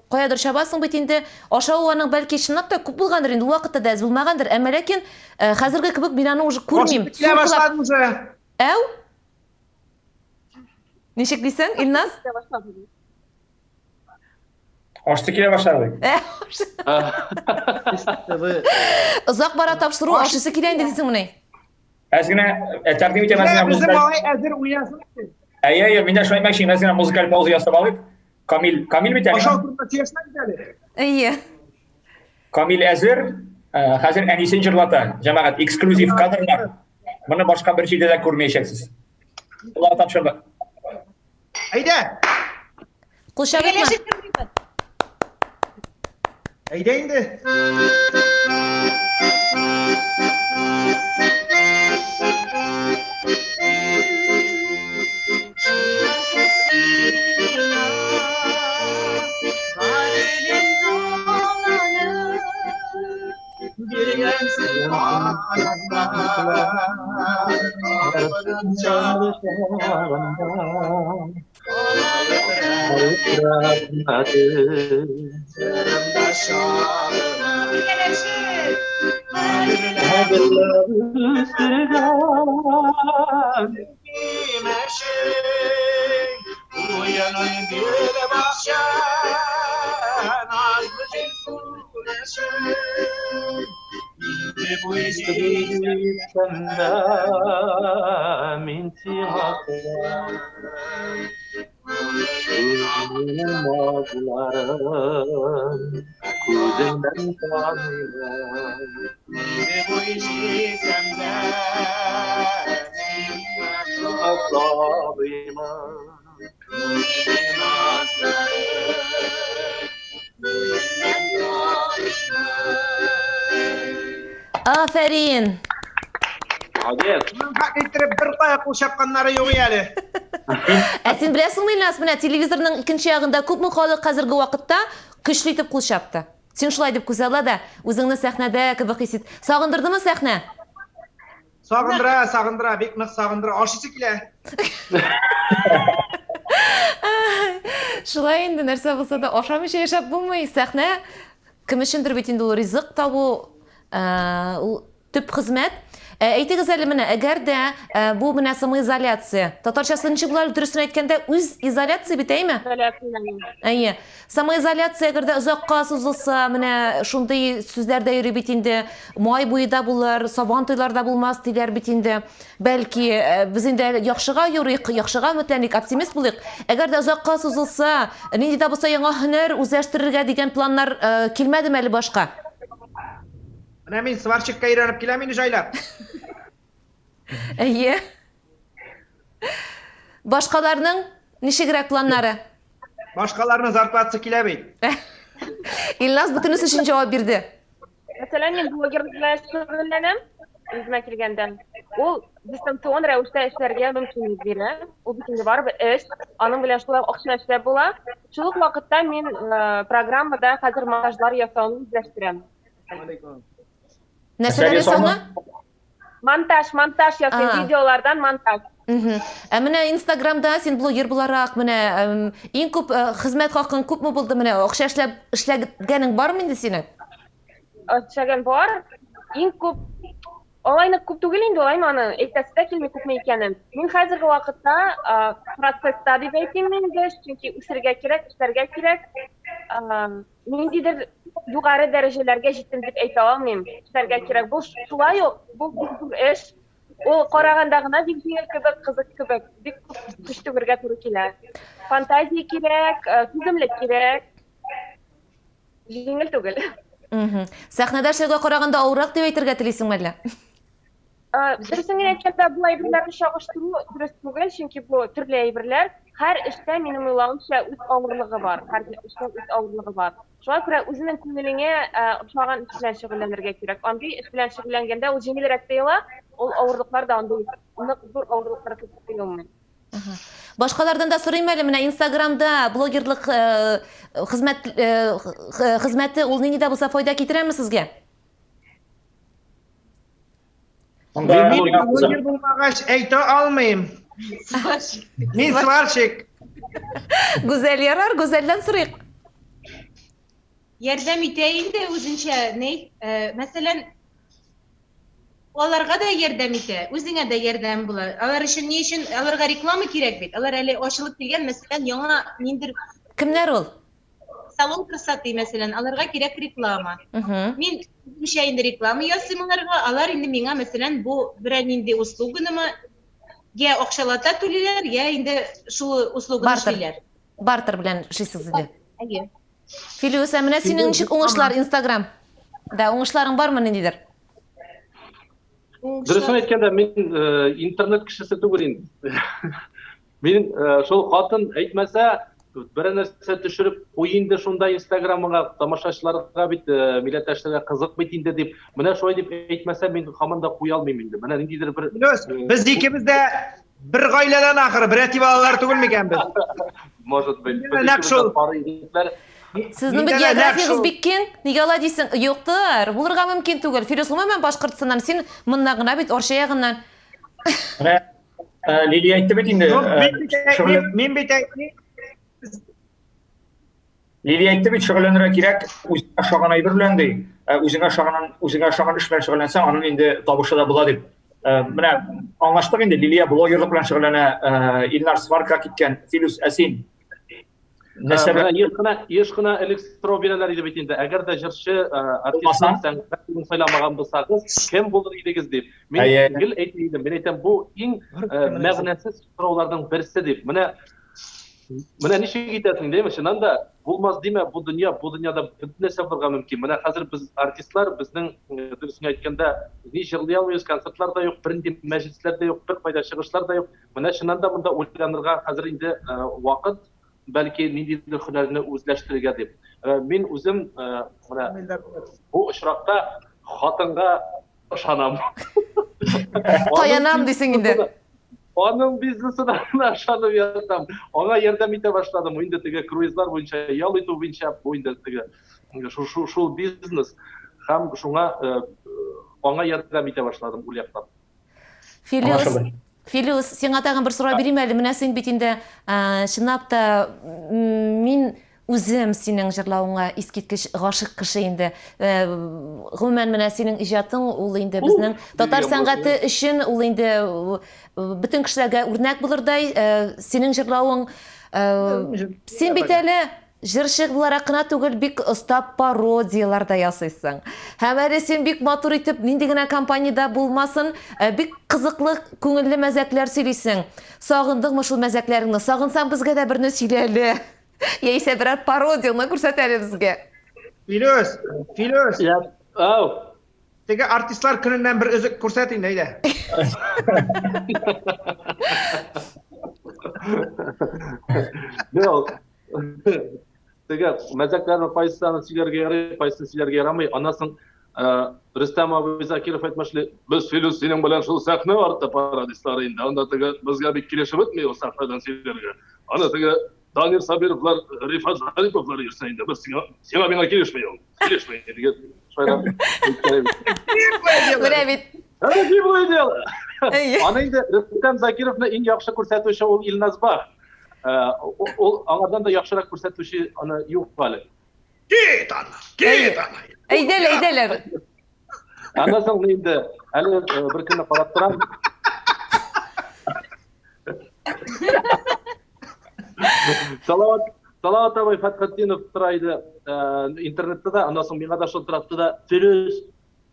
каядыр чабасың бит инде, ашау аның бәлки чынлап та күп булгандыр инде, ул вакытта да әз булмагандыр, әмма ләкин э, хәзерге кебек мин аны уже күрмим. Килә башлады уже. Әү? Ничек дисең, Илназ? Ашты килә башлады. Озак бара тапшыру, ашысы килә инде дисең моны. Әз генә э, тәкъдим итәм, әз генә музыкаль. Малай әзер уйнасын. Әйе, әйе, мин дә шулай әйтмәкче, әз генә музыкаль пауза ясап алыйк. Камил, Камил бит әле. Ашау турында сөйләшмәдек әле. Әйе. Камил әзер, э, хәзер әнисен җырлата. Җәмәгать, эксклюзив кадрлар. Моны башка бер җирдә дә күрмәячәксез. Аллаһ тапшырды. Әйдә! Кул чабыйкмы? Әйдә инде. Мин сиңа Күзеңнең назларын күзеңнән таныймын. Сабыймын. Афәрин! Молодец. Хак иттереп бер кая кул чапканнары юк әле. Ә син беләсеңме, Илназ, менә телевизорның икенче ягында күпме халык хәзерге вакытта көчле итеп кул чапты. Син шулай дип күзалла да, үзеңне сәхнәдә кебек хис ит. Сагындырдымы сәхнә? Сагындыра, сагындыра, бик нык сагындыра. Ашыйсы килә. Шулай инде нәрсә булса да ашамыйча яшәп булмый. Сәхнә кем өчендер бит инде ул ризык табу, э, ул төп хезмәт. Э, әйтегез әле менә, әгәр дә э, бу менә самоизоляция, татарчасы ничек була әле, дөресен әйткәндә, үз изоляция бит, әйме? Әйе. Самоизоляция әгәр дә озакка сузылса, менә шундый сүзләр дә йөри бит инде, май буе да булыр, сабан туйлар да булмас диләр бит инде. Бәлки, э, без инде әле яхшыга юрыйк, яхшыга өметләник, оптимист булыйк. Әгәр дә озакка сузылса, нинди дә булса яңа һөнәр үзләштерергә дигән планнар э, килмәдеме әле башка? Менә мин сварщикка өйрәнеп киләм инде җайлап. Әйе. Башкаларның ничегрәк планнары? Башкаларның зарплатасы килә бит. Илназ бөтенесе өчен җавап бирде. Мәсәлән, мин блогерлык белән шөгыльләнәм, үземә килгәндә. Ул дистанцион рәвештә эшләргә мөмкинлек бирә. Ул бит инде барыбер эш, аның белән шулай ук акча эшләп була. Шул ук вакытта мин э, программада хәзер монтажлар ясауны үзләштерәм. Нәрсәләр ясауны? Монтаж, монтаж ясыйм, А. видеолардан монтаж. Мгм. Ә менә Инстаграмда син блогер буларак, менә эм, иң күп э, хезмәт хакың күпме булды менә акча эшләп эшләгәнең бармы инде синең? Эшләгән бар. Иң күп алай нык күп түгел инде, алаймы аны әйтәсе дә килми күпме икәнен. Мин хәзерге вакытта а, процесста дип әйтим инде, чөнки үсергә кирәк, эшләргә кирәк. А, ниндидер югары дәрәҗәләргә җиттем дип әйтә алмыйм. Эшләргә кирәк. Бу шулай ук, бу бик зур эш. Ул караганда гына бик җиңел кебек, кызык кебек. Бик күп көч түгәргә туры килә. Фантазия кирәк, э, түземлек кирәк. Җиңел түгел. Сәхнәдә эшләүгә караганда авыррак дип әйтергә телисеңме әллә? Дөресен генә әйткәндә, бу әйберләрне чагыштыру дөрес түгел, чөнки бу төрле әйберләр. Һәр эштә, минем уйлавымча, үз авырлыгы бар. Һәр эшнең үз авырлыгы бар. Шуңа күрә үзенең күңелеңә ошаган эш белән шөгыльләнергә кирәк. Андый эш белән шөгыльләнгәндә ул җиңелрәк тоела, ул авырлыклар да андый нык зур авырлыклар кебек тоелмый. Башкалардан да сорыйм әле, менә Инстаграмда блогерлык хезмәт хезмәте ул нинди дә булса файда китерәме сезгә? Мин блогер булмагач әйтә алмыйм. Мин сварщик. Гүзәл ярар, Гүзәлдән сорыйк. Ярдәм итә инде үзенчә, ни? Э, мәсәлән, аларга да ярдәм итә, үзеңә дә ярдәм була. Алар өчен ни өчен аларга реклама кирәк бит. Алар әле ачылып килгән, мәсәлән, яңа ниндер Кемнәр ул? Салон красоты, мәсәлән, аларга кирәк реклама. Мин үземчә инде реклама ясыйм аларга, алар инде миңа, мәсәлән, бу берәр нинди услуганымы я акчалата түлиләр, я инде шул услуганы эшлиләр. Бартер белән эшлисез инде. Әйе. Филүс, ә менә синең ничек уңышлар Инстаграм? Да, уңышларың бармы ниндидер? Дөресен әйткәндә, мин э, интернет кешесе түгел инде. Мин э, шул хатын әйтмәсә, бер нәрсә төшереп куй инде шунда Инстаграмыңа, тамашачыларга бит, э, милләттәшләргә кызык бит инде дип. Менә шулай дип әйтмәсә, мин һаман да куя алмыйм инде. Менә ниндидер бер Дөрес, э, без икебез дә бер гаиләдән ахыры, бер әти балалар түгел микән без? Может быть. Без нәкъ шул. Пары егетләр. Сезнең бит географиягез бик киң. Нигә алай дисең? Юктыр, булырга мөмкин түгел. Фирүз гомумән Башкортстаннан, син моннан гына бит, Арча ягыннан. Менә Э, Лилия әйтте бит инде. Э, мин бит әйтмим. Лилия әйтте бит, шөгыльләнергә кирәк, үзеңә ошаган әйбер белән ди. Э, үзеңә ошаган, үзеңә ошаган эш белән шөгыльләнсәң, аның инде табышы да була дип. Менә аңлаштык инде, Лилия блогерлык белән шөгыльләнә, Илнар сварка киткән, Филүс, ә син? Нәрсә Менә еш кына еш кына элек сорау бирәләр иде бит инде. Әгәр дә җырчы, артистның сәнгать юлын сайламаган булсагыз, кем булыр идегез дип. Мин гел әйтә идем. Мин әйтәм, бу иң мәгънәсез сорауларның берсе дип. Менә менә ничек итәсең, димме? Чыннан да булмас димә, бу дөнья, бу дөньяда бөтен нәрсә булырга мөмкин. Менә хәзер без артистлар, безнең дөресен әйткәндә, ни җырлый алмыйбыз, концертлар да юк, бернинди мәҗлесләр дә юк, беркайда чыгышлар да юк. Менә чыннан да монда уйланырга хәзер инде вакыт, бәлки ниндидер һөнәрне үзләштерергә дип. Мин үзем менә бу очракта хатынга ышанам. Таянам дисең инде. Аның бизнесына ышанып ятам. Аңа ярдәм итә башладым. Инде теге круизлар буенча, ял итү буенча, бу инде теге шул шул бизнес һәм шуңа аңа ярдәм итә башладым ул яктан. Филиус, Филиус, сиңа тагын бер сорау бирим әле. Менә син бит инде, чынлап та, мин үзем синең җырлавыңа искиткеч гашыйк кеше инде. Гомумән, менә синең иҗатың ул инде безнең татар сәнгате өчен ул инде бөтен кешеләргә үрнәк булырдай. Синең җырлавың, син бит әле Җырчы буларак кына түгел, бик оста пародияләр дә ясыйсың. Һәм әле син бик матур итеп, нинди генә компаниядә булмасын, э, бик кызыклы, күңелле мәзәкләр сөйлисең. Сагындыңмы шул мәзәкләреңне? Сагынсаң, безгә дә берне сөйлә әле. Яисә берәр пародияңне күрсәт әле безгә. Филүс, Филүс. Я, ау. Теге артистлар көненнән бер өзек күрсәт инде, әйдә. Юк. Теге мәзәкләрнең кайсысын сөйләргә ярый, кайсысын сөйләргә ярамый. Аннан соң э, Рөстәм абый Закиров әйтмешли, без Филүс синең белән шул сәхнә арты пародистлары инде. Анда теге безгә бик килешеп бетми ул сәхнәдән сөйләргә. Аны теге Данир Сабировлар, Рифат Зариповлар йөрсә инде, без сиңа, сиңа миңа килешми ул. Килешми. Диген шайрап. Менә бит. Это гиблое дело. Аны инде Рөстәм Закировны иң яхшы күрсәтүче ул Илназ Бах. Э, ул аңардан да яхшырак күрсәтүче аны юк әле. Кит аны, кит аны. Әйдәле, әйдәле. Аннан соң инде әле э, бер көнне карап торам. Салават Салават абый Фәтхетдинов тора иде э, интернетта да, аннан соң миңа да шылтыратты да, Фирүз,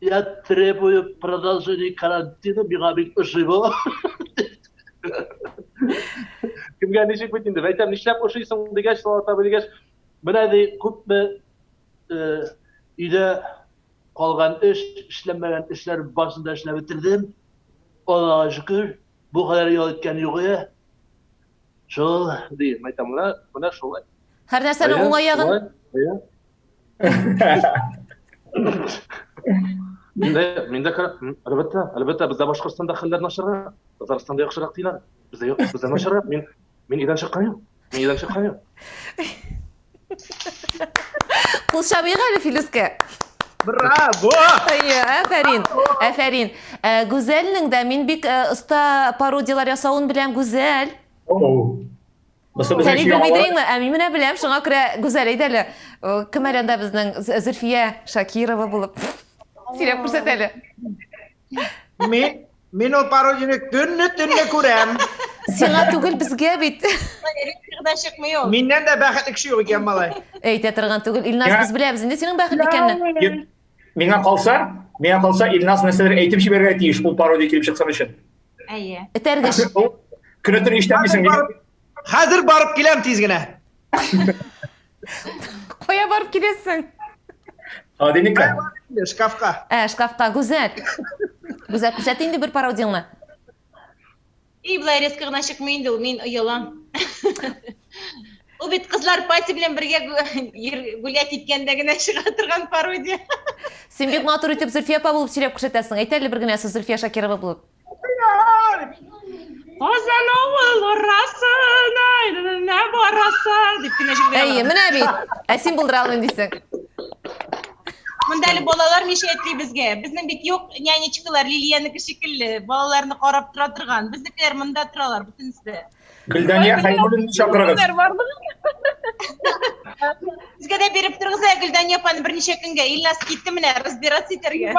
я требую продолжения карантина, миңа бик ошый бу. Кемгә ничек бит инде, әйтәм, нишләп ошыйсың дигәч, Салават абый дигәч, менә ди, күпме э, өйдә калган эш, эшләнмәгән эшләр барысын да эшләп бетердем. Аллага шөкер, бу кадәр ял иткән юк иде. Шул, ди, әйтәм, менә, менә шулай. Һәр нәрсәнең уңай ягын. Миндә, миндә, әлбәттә, әлбәттә, бездә Башкортстанда хәлләр начаррак, Татарстанда яхшырак диләр. Бездә юк, бездә начаррак. Мин, мин өйдән чыккан юк. Мин өйдән чыккан юк. Кул чабыйк әле Филүскә. Браво! Әйе, афәрин, афәрин. Ә, Гүзәлнең дә мин бик э, оста пародияләр ясавын беләм, Гүзәл. Бусы безнең Сәлим өчен яңалык. белмидеңме? Ә мин менә беләм, шуңа күрә Гүзәл әйдә әле. Э, Кем әле анда безнең З- Зөлфия Шакирова булып. Сөйләп күрсәт әле. Мин, мин ул пародияне көнне төнне күрәм. Сиңа түгел, безгә бит. Рейтингда чыкмый ул. Миннән дә бәхетле кеше юк икән, малай. Әйтә торган түгел. Илназ, Миңа- без беләбез инде синең бәхетле икәнне. Миңа калса, миңа калса Илназ нәрсәдер әйтеп җибәрергә тиеш ул пародия килеп чыксын өчен. Әйе. Этәргеч. Ул көне төн ишетәмисең. Хәзер барып, хәзер барып киләм тиз генә. Кая барып киләсең? Холодильникка. Шкафка. Ә, шкафка. Гүзәл. Гүзәл, күрсәт инде бер пародияңне. И, болай резко гына чыкмый инде ул, мин оялам. Ул бит кызлар пати белән бергә гулять иткәндә генә чыга торган пародия. Син бик матур итеп Зөлфия апа булып сөйләп күрсәтәсең. Әйт әле бер генә сүз Зөлфия Шакирова булып. Казан авыл арасына әйләнә барасы дип кенә җырлый Әйе, менә бит. Ә син булдыра алмыйм дисең. Монда әле балалар мешает ди безгә. Безнең бит юк нянечкалар Лилиянеке шикелле, балаларны карап тора торган. Безнекеләр монда торалар бөтенесе. Гөлдания Хәйруллинаны чакырыгыз. Безгә дә биреп торыгыз әле Гөлдания апаны берничә көнгә. Илназ китте менә разбираться итәргә.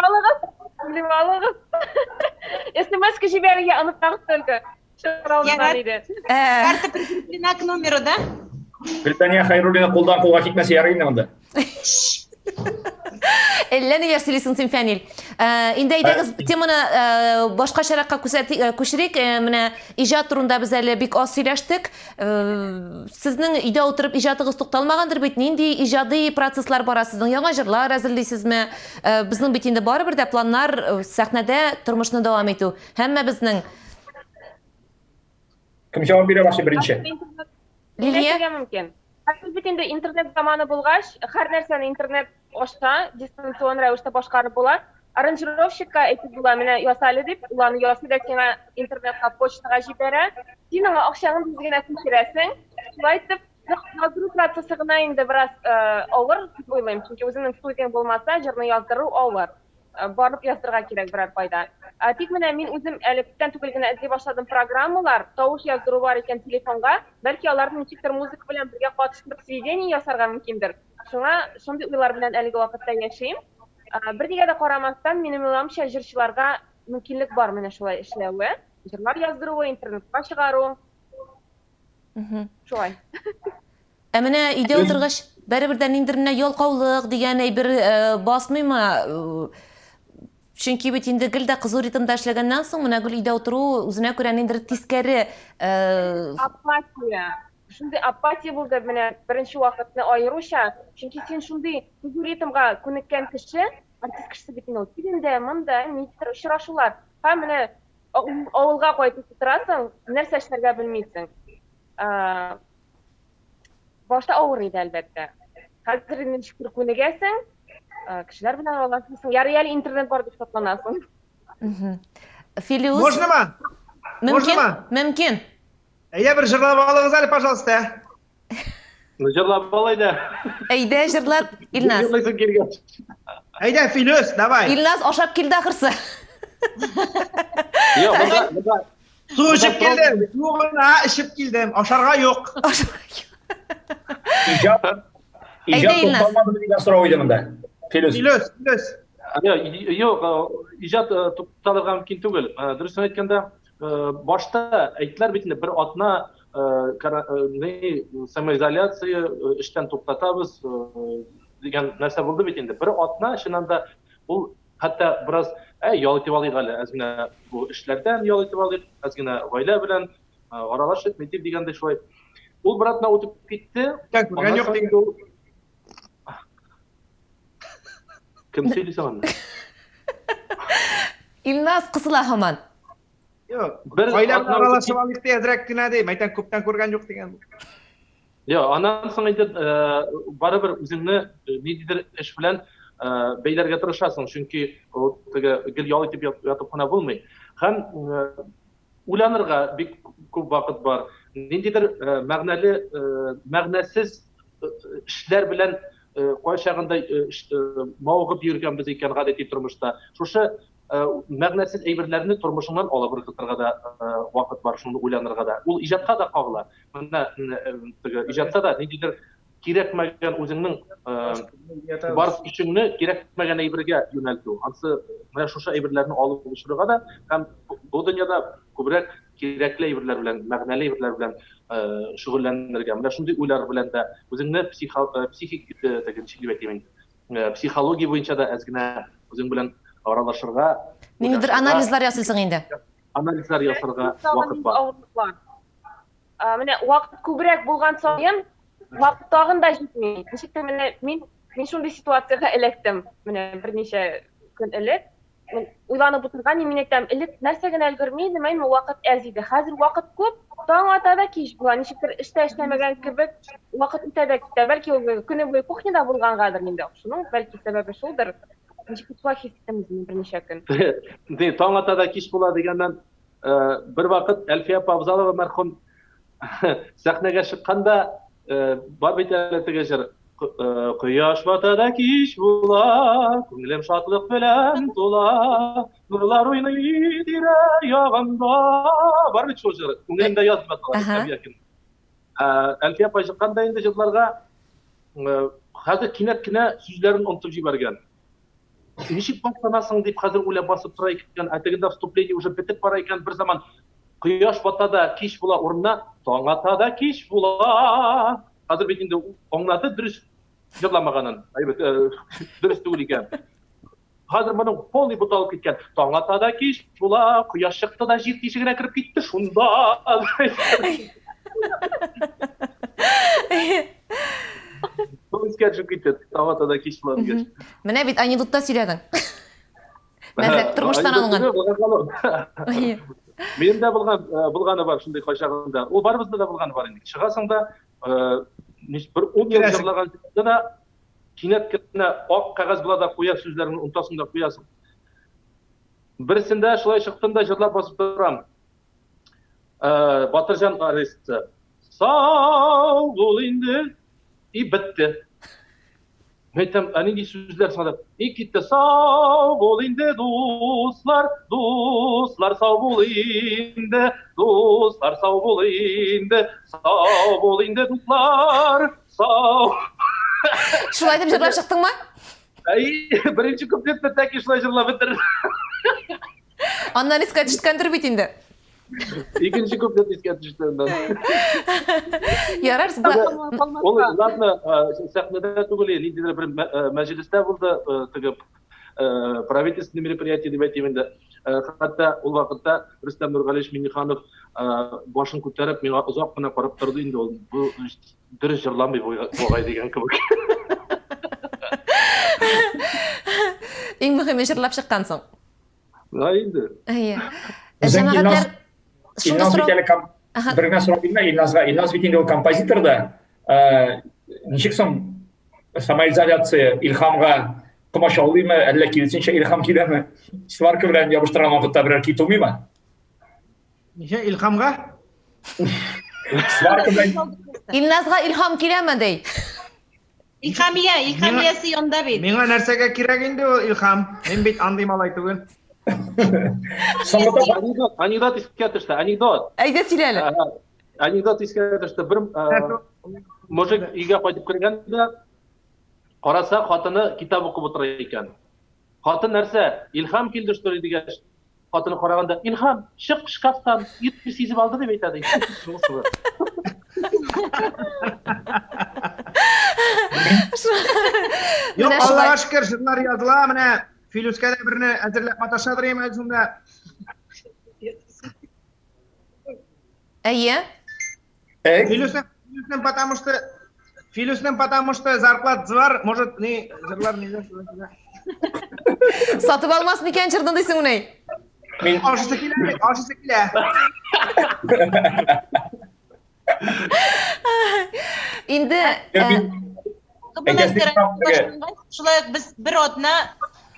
Белеп алыгыз. СМС-ка җибәрергә онытмагыз только. Чыгара Ярар. иде. Ә, Карта прикреплена к номеру, да? Гөлдания Хәйруллина кулдан кулга китмәсә ярый инде монда. Әллә ниләр сөйлисең син, Фәнил. Э, инде әйдәгез теманы э, башкачаракка э, күчерик. Менә иҗат турында без әле бик аз сөйләштек. Сезнең өйдә утырып иҗатыгыз тукталмагандыр бит. Нинди иҗади процесслар бара сезнең? Яңа җырлар әзерлисезме? Безнең бит инде барыбер дә планнар сәхнәдә тормышны дәвам итү. Һәммәбезнең. Кем җавап бирә башлый беренче? Лилия? Әйтергә мөмкин. Хәзер бит инде интернет заманы булгач, һәр нәрсәне интернет аша дистанцион рәвештә башкарып була. Аранжировщикка әйтеп була, менә яса әле дип, ул аны ясый да сиңа интернетка, почтага җибәрә. Син аңа акчаңны тиз генә күчерәсең. Шулай итеп, яздыру процессы гына инде бераз э, авыр дип уйлыйм, чөнки үзеңнең студияң булмаса, җырны яздыру авыр. Э, барып яздырырга кирәк берәр кайда. Э, тик менә мин үзем әле күптән түгел генә эзли башладым программалар, тавыш яздыру бар икән телефонга, бәлки аларны ничектер музыка белән бергә катыштырып сведение ясарга мөмкиндер. Шуңа шундый уйлар белән әлеге вакытта яшим. Э, бернигә дә карамастан, минем уйлавымча, җырчыларга мөмкинлек бар менә шулай эшләве, җырлар яздыруы, интернетка чыгару. Шулай. Ә менә өйдә утыргач, барыбер дә ниндидер менә ялкаулык дигән әйбер э, басмыймы? Э, чөнки бит инде гел дә кызу ритмда эшләгәннән соң, менә гел өйдә утыру үзенә күрә ниндидер тискәре э, Апатия. Шундый апатия булды менә беренче вакытны аеруча. Чөнки син шундый кызу ритмга күнеккән кеше, артист кешесе бит инде ул. Тегендә, монда, ниндидер очрашулар. Һәм менә авылга кайтып утырасың, нәрсә эшләргә белмисең. Башта авыр иде, әлбәттә. Хәзер инде ничектер күнегәсең, кешеләр белән аралашасың. Ярый әле интернет бар дип шатланасың. Филиус. Можнымы? Мөмкин. Мөмкин. Әйдә бер җырлап алыгыз әле, пожалуйста. Ну, җырлап ал әйдә. Әйдә җырлап, Илназ. Җырлыйсың килгәч. Әйдә, Филүс, давай. Илназ ашап килде ахырсы. Юк, монда, монда Су эчеп килдем, су гына эчеп килдем, ашарга юк. Иҗат, иҗат тукталмадымы дигән сорау иде монда. Филүс. Филүс, Филүс. Юк, иҗат тукталырга мөмкин түгел. Дөресен әйткәндә, башта әйттеләр бит инде бер атна самоизоляция, эштән туктатабыз дигән нәрсә булды бит инде. Бер атна чыннан да ул Хәтта бераз, ә, ял итеп алыйк әле, әз генә бу эшләрдән ял итеп алыйк, әз генә гаилә белән аралашып, нитеп дигәндәй шулай. Ул бер атна үтеп китте. Күптән күргән юк дигән. Кем сөйли соң аны? Илназ кысыла һаман. Юк, бер гаилә белән аралашып алыйк ди, әзрәк кенә ди. Мәйтәм, күптән күргән юк дигән. Юк, аннан соң инде барыбер үзеңне ниндидер эш белән бәйләргә тырышасың, чөнки ул теге гел ял итеп ятып кына булмый. Һәм уйланырга бик күп вакыт бар. Ниндидер мәгънәле, мәгънәсез эшләр белән кайчагында мавыгып йөргәнбез икән гадәти тормышта. Шушы мәгънәсез әйберләрне тормышыңнан алып ыргытырга да вакыт бар, шуны уйланырга да. Ул иҗатка да кагыла. Менә теге иҗатта да ниндидер кирәкмәгән үзеңнең бар көчеңне кирәкмәгән әйбергә юнәлтү. Ансы менә шушы әйберләрне алып очырырга да һәм бу дөньяда күбрәк кирәкле әйберләр белән, мәгънәле әйберләр белән шөгыльләнергә. Менә шундый уйлар белән дә үзеңне психик теге ничек дип әйтим инде, психология буенча да әз генә үзең белән аралашырга. Ниндидер анализлар ясыйсың инде. Анализлар ясарга вакыт бар. Менә вакыт күбрәк булган саен, вакыт тагын да җитми. Ничек тә менә мин мин шундый ситуациягә эләктем. Менә берничә көн элек мин уйланып утырган идем, мин әйтәм, элек нәрсә генә өлгерми идем, әйме вакыт әз иде. Хәзер вакыт күп, таң ата да кич була. Ничектер эштә эшләмәгән кебек вакыт үтә дә китә. Бәлки ул көне буе кухняда булгангадыр инде. Шуның бәлки сәбәбе шулдыр. Ничек шулай хис иттем үземне берничә көн. Ди, таң ата да кич була дигәннән, бер вакыт Әлфия апа Абзалова мәрхүм сәхнәгә чыкканда, бар бит әле теге җыр. Кояш бата да кич була, күңелем шатлык белән тула, нурлар уйный тирә ягымда. Бар бит шул җыр. Күңелемдә яз дип атала. Әлфия апа чыкканда инде җырларга хәзер кинәт кенә сүзләрен онытып җибәргән. Ничек башланасың дип хәзер уйлап басып тора икән, ә тегендә вступление уже бетеп бара икән, бер заман кояш бата да кич була урынына таң ата да кич була. Хәзер бит инде аңлады дөрес җырламаганын. Әйбәт, дөрес түгел икән. Хәзер моның полный буталып киткән. Таң ата да кич була, кояш чыкты да җир тишегенә кереп китте шунда. Бу искә төшеп китте. Таң ата да кич була дигәч. Менә бит анекдотта сөйләдең. Мәзәк тормыштан алынган. Минем дә булган, булганы бар шундый кайчагында. Ул барыбызда да булганы бар инде. Чыгасың да, бер 10 ел җырлаган да кинәт кенә ак кәгазь була да куя сүзләреңне онытасың да куясың. Берсендә шулай чыктым да җырлап басып торам. Батырҗан аресты. Сау бул инде. И бетте. Әйтәм, ә нинди сүзләр соң дип. И китте, сау бул инде, дуслар, дуслар, сау бул инде, дуслар, сау бул инде, сау бул инде, дуслар, сау. Шулай дип җырлап чыктыңмы? Әй, беренче куплетны тәки шулай җырлап бетердем. Аннан искә төшкәндер бит инде. Икенче куплет искә төште аннан. Ярар, Ул ладно, сәхнәдә түгел, ниндидер бер мәҗлестә булды, теге правительственный мероприятие дип әйтим инде. Хәтта ул вакытта Рөстәм Нургалиевич Миңнеханов башын күтәреп миңа озак кына карап торды инде ул. Бу дөрес җырламый бугай дигән кебек. Иң мөһиме җырлап чыккансың. Да инде. Әйе. Җәмәгатьләр шундый сорау. Бер генә сорау бирмә Илназга. Илназ бит инде ул композитор да. Ничек соң самоизоляция Илһамга комачаулыймы, әллә киресенчә илһам киләме? Сварка белән ябыштырган вакытта берәр көй тумыймы? Ничә Илһамга? Сварка белән Илназга илһам киләме ди? Илһамия, Илһамиясе янда бит. Миңа нәрсәгә кирәк инде ул илһам? Мин бит андый малай түгел. Анекдот, анекдот искә төште, анекдот. Әйдә сөйлә әле. Анекдот искә төште. Бер мужик өйгә кайтып кергән дә, караса, хатыны китап укып утыра икән. Хатын нәрсә, илһам килде что ли дигәч, хатыны караганда, Илһам, чык шкафтан, ир сизеп алды дип әйтә ди. Юк, Аллага шөкер, җырлар языла, менә Филүскә дә берне әзерләп маташадыр инде әле шунда. Әйе. Филүснең, Филүснең потому что Филүснең потому что зарплата бар, может, не җырлар не Сатып алмас микән җырны дисең менә? Мин ашысы килә, ашысы килә. Инде шулай ук без бер атна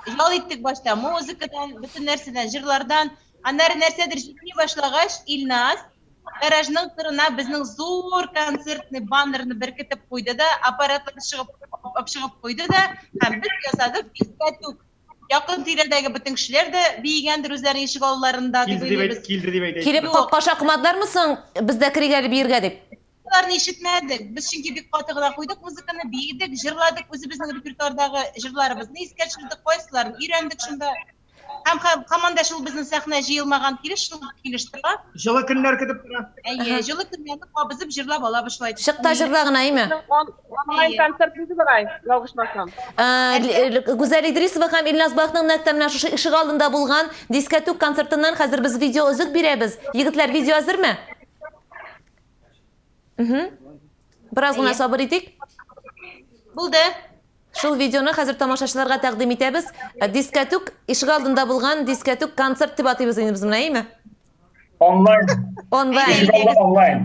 ял иттек башта музыкадан, бөтен нәрсәдән, җырлардан. Аннары нәрсәдер җитми башлагач, Илназ гаражның кырына безнең зур концертный баннерны беркетеп куйды да, аппаратлар чыгып чыгып куйды да, һәм без ясадык дискотек. Якын тирәдәге бөтен кешеләр дә биегәндер үзләренең ишек алларында дип уйлыйбыз. Килде дип әйтә. Килеп капка шакымадылармы соң, без дә керик әле биергә дип? Аларны ишетмәдек. Без чөнки бик каты гына куйдык музыканы, биедек, җырладык, үзебезнең репертуардагы җырларыбызны искә төшердек, кайсыларын өйрәндек шунда. Һәм һаман да шул безнең сәхнә җыелмаган килеш, шул килеш тора. Җылы көннәр көтеп тора. Әйе, җылы көннәрне кабызып җырлап алабыз шулай. Чык та җырла гына, әйме? Онлайн концерт булды бугай, ялгышмасам. Гүзәл Идрисова һәм Илназ Бахның нәкъ тә менә шушы ишек алдында булган дискәтүк концертыннан хәзер без видео өзек бирәбез. Егетләр, видео әзерме? Бераз гына сабыр итик. Булды. Шул видеоны хәзер тамашачыларга тәкъдим итәбез. Дискәтүк ишегалдында булган дискәтүк концерт дип атыйбыз инде без моны, әйеме? Онлайн. Онлайн. Ишегалды онлайн.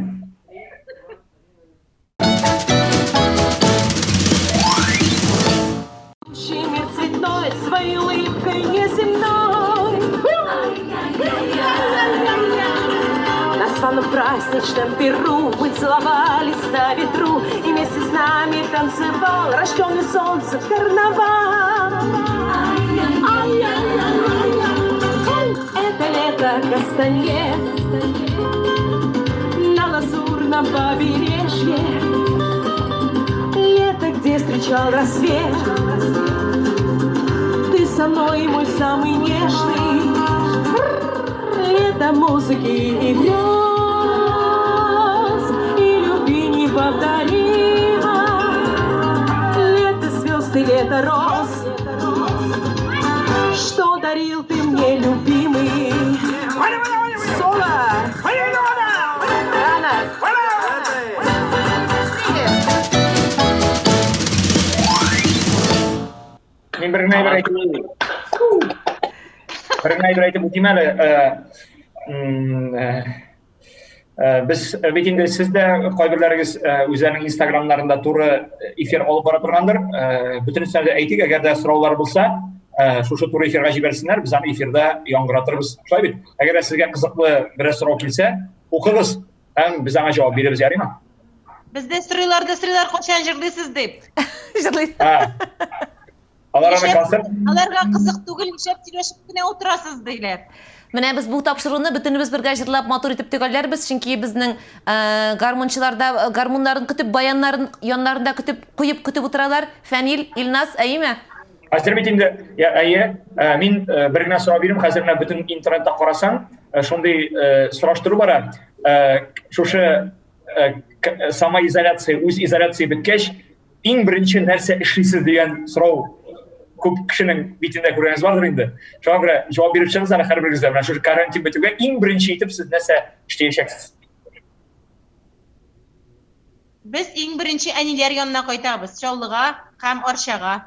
Мир цветной своей улыбкой неземной. На званом праздничном пиру мы целовались на ветру, и вместе с нами танцевал рожденный солнцем карнавал. Это лето Кастанье на лазурном побережье. Лето, где встречал рассвет. Ты со мной, мой самый нежный. Лето музыки и грез, и любви не повторить. лето роз, что дарил ты мне, любимый. Соло! Рано! Мин бер генә әйбер әйтеп Бер генә әйбер әйтеп үтим әле. Э, э, без э, бит инде сез дә кайберләрегез үзләренең инстаграмнарында туры эфир алып бара торгандыр. Бөтенесенә дә әйтик, әгәр дә сораулар булса, шушы туры эфирга җибәрсеннәр, без аны эфирда яңгыратырбыз. Шулай бит? Әгәр дә сезгә кызыклы берәр сорау килсә, укыгыз һәм без аңа җавап бирербез, ярыймы? Бездә сорыйлар да сорыйлар, кайчан җырлыйсыз дип. Җырлый. Алар аны концерт. Аларга кызык түгел, нишләп сөйләшеп кенә утырасыз диләр. Менә без бу тапшыруны бөтенебез бергә җырлап матур итеп төгәлләрбез, чөнки безнең э, гармунчылар да э, гармуннарын көтеп, баяннарын яннарында көтеп, куеп көтеп утыралар. Фәнил, Илназ, әйеме? Хәзер бит инде, әйе, э, мин э, бер генә сорау бирим, хәзер менә бөтен интернетта карасаң, э, шундый сораштыру бара. Шушы самоизоляция, үз изоляция беткәч, иң беренче нәрсә эшлисез дигән сорау күп кешенең битендә күргәнегез бардыр инде. Шуңа күрә җавап биреп чыгыгыз әле һәрберегез дә. Менә шушы карантин бетүгә иң беренче итеп сез нәрсә эшләячәксез? Без иң беренче әниләр янына кайтабыз, Чаллыга һәм Арчага.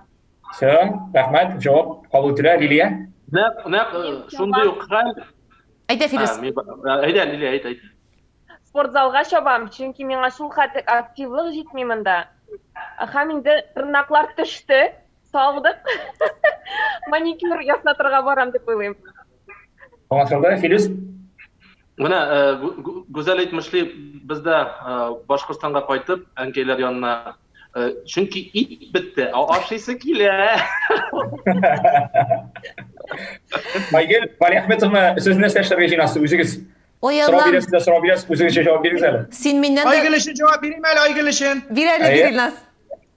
Все, рәхмәт, җавап кабул ителә, Лилия. Нәкъ, нәкъ э, шундый ук хәл. Әйдә, Филүс. Әйдә, Лилия, әйт, әйт. Спортзалга чабам, чөнки миңа шул хәтле активлык җитми монда. Һәм инде тырнаклар төште, салдык. Маникюр ясатырга барам дип уйлыйм. Аңлашылды, Филүс? Менә э, Гүзәл әйтмешли, без дә э, Башкортстанга кайтып, әнкәйләр янына, э, чөнки ит бетте, ә ашыйсы килә. Айгөл Валиахметовна, сез нәрсә эшләргә җыенасыз үзегез? Ой, Сорау Аллам. бирәсез дә сорау бирәсез, үзегезчә җавап бирегез әле. Син миннән дә Айгөл өчен җавап бирим әле, Айгөл өчен. Бир әле, бир, Илназ.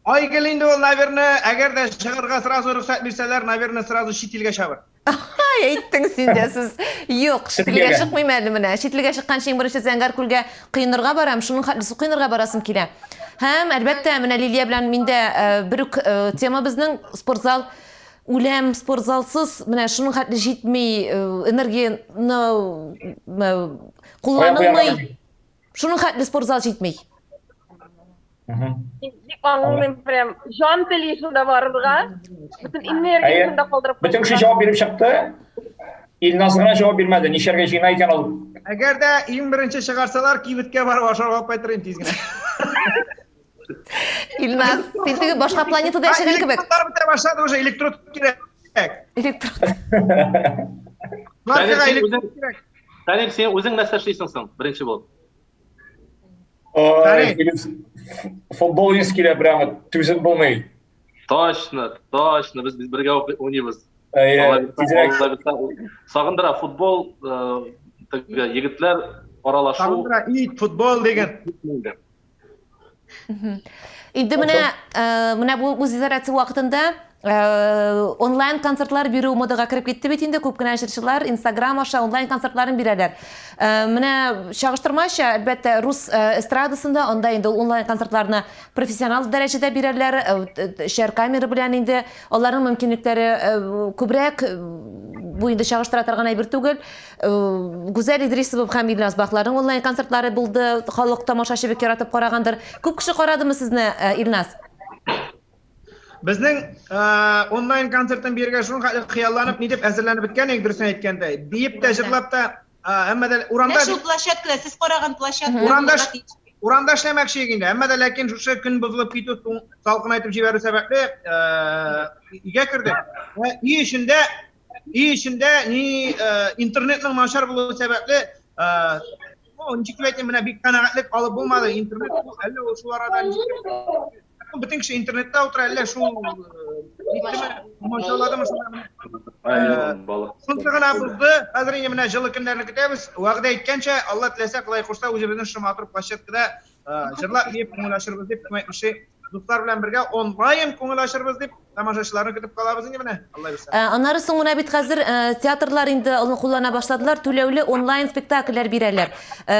Айгөл инде ул, наверное, әгәр дә чыгарга сразу рөхсәт бирсәләр, наверное, сразу чит илгә чабыр. Ай, әйттең син дә сүз. Юк, чит илгә чыкмыйм әле менә. Чит илгә чыкканчы иң беренче Зәңгәр күлгә коенырга барам, шуның хәтле су коенырга барасым килә. Һәм, әлбәттә, менә Лилия белән мин дә э, бер үк э, тема безнең спортзал. Үләм спортзалсыз, менә шуның хәтле җитми, э, энергияне кулланылмый. Шуның хәтле спортзал җитми. Бик аңлыйм, прям җан тели шунда барырга. Бөтен энергиясен дә калдырып. Бөтен кеше җавап биреп чыкты. Илназ гына җавап бирмәде. Ничәргә җыена икән ул? Әгәр дә иң беренче чыгарсалар, кибеткә барып ашарга алып кайтыр идем тиз генә. Илназ, син теге башка планетада яшәгән кебек. Электрод бетә башлады уже, электрод кирәк. Электрод. Электрод кирәк. Фәнил, син үзең нәрсә эшлисең соң, беренче булып? Ой, футбол уйныйсы килә прямо, түзеп булмый. Точно, точно, без бергә уйныйбыз. Тизрәк. Сагындыра футбол, э, теге егетләр аралашу. Сагындыра ит, футбол дигән. Инде менә э, менә бу үзизоляция вакытында э, онлайн концертлар бирү модага кереп китте бит инде күп кенә җырчылар Инстаграм аша онлайн концертларын бирәләр. Э, менә чагыштырмача, әлбәттә, рус эстрадасында анда инде ул онлайн концертларны профессионал дәрәҗәдә бирәләр, өчәр камера белән инде аларның мөмкинлекләре күбрәк, бу инде чагыштыра торган әйбер түгел. Э, Гүзәл Идрисова һәм Илназ Бахларның онлайн концертлары булды. Халык тамашачы бик яратып карагандыр. Күп кеше карадымы сезне, э, Илназ? Безнең э, онлайн концертын бирергә шуның хәтле хыялланып, ни дип әзерләнеп беткән идек, дөресен әйткәндә. Биеп тә, җырлап та, әмма дә урамда Менә шул площадкада, сез караган площадкада Урамда урамда эшләмәкче идек инде. Әмма дә ләкин шушы көн бозылып китү, салкынайтып җибәрү сәбәпле, өйгә кердек. Өй эчендә Өй эчендә ни э, интернетның начар булуы сәбәпле, э, ну, ничек дип әйтим, менә бик канәгатьлек алып булмады. Интернет ул әллә ул шул арада ничек бөтен кеше интернетта утыра, әллә шул ниттеме, комачауладымы шунда менә. Шунысы гына бозды. Хәзер инде менә җылы көннәрне көтәбез. Вәгъдә иткәнчә, Алла теләсә, Ходай кушса, үзебезнең шушы матур площадкада җырлап, биеп күңел ачырбыз дип, кем әйтмешли, дуслар белән бергә онлайн күңел ачырбыз дип. Тамашачыларны көтеп калабыз инде менә, Алла бирсә. Ә, аннары соң менә бит хәзер э, театрлар инде аны куллана башладылар, түләүле онлайн спектакльләр бирәләр. Э,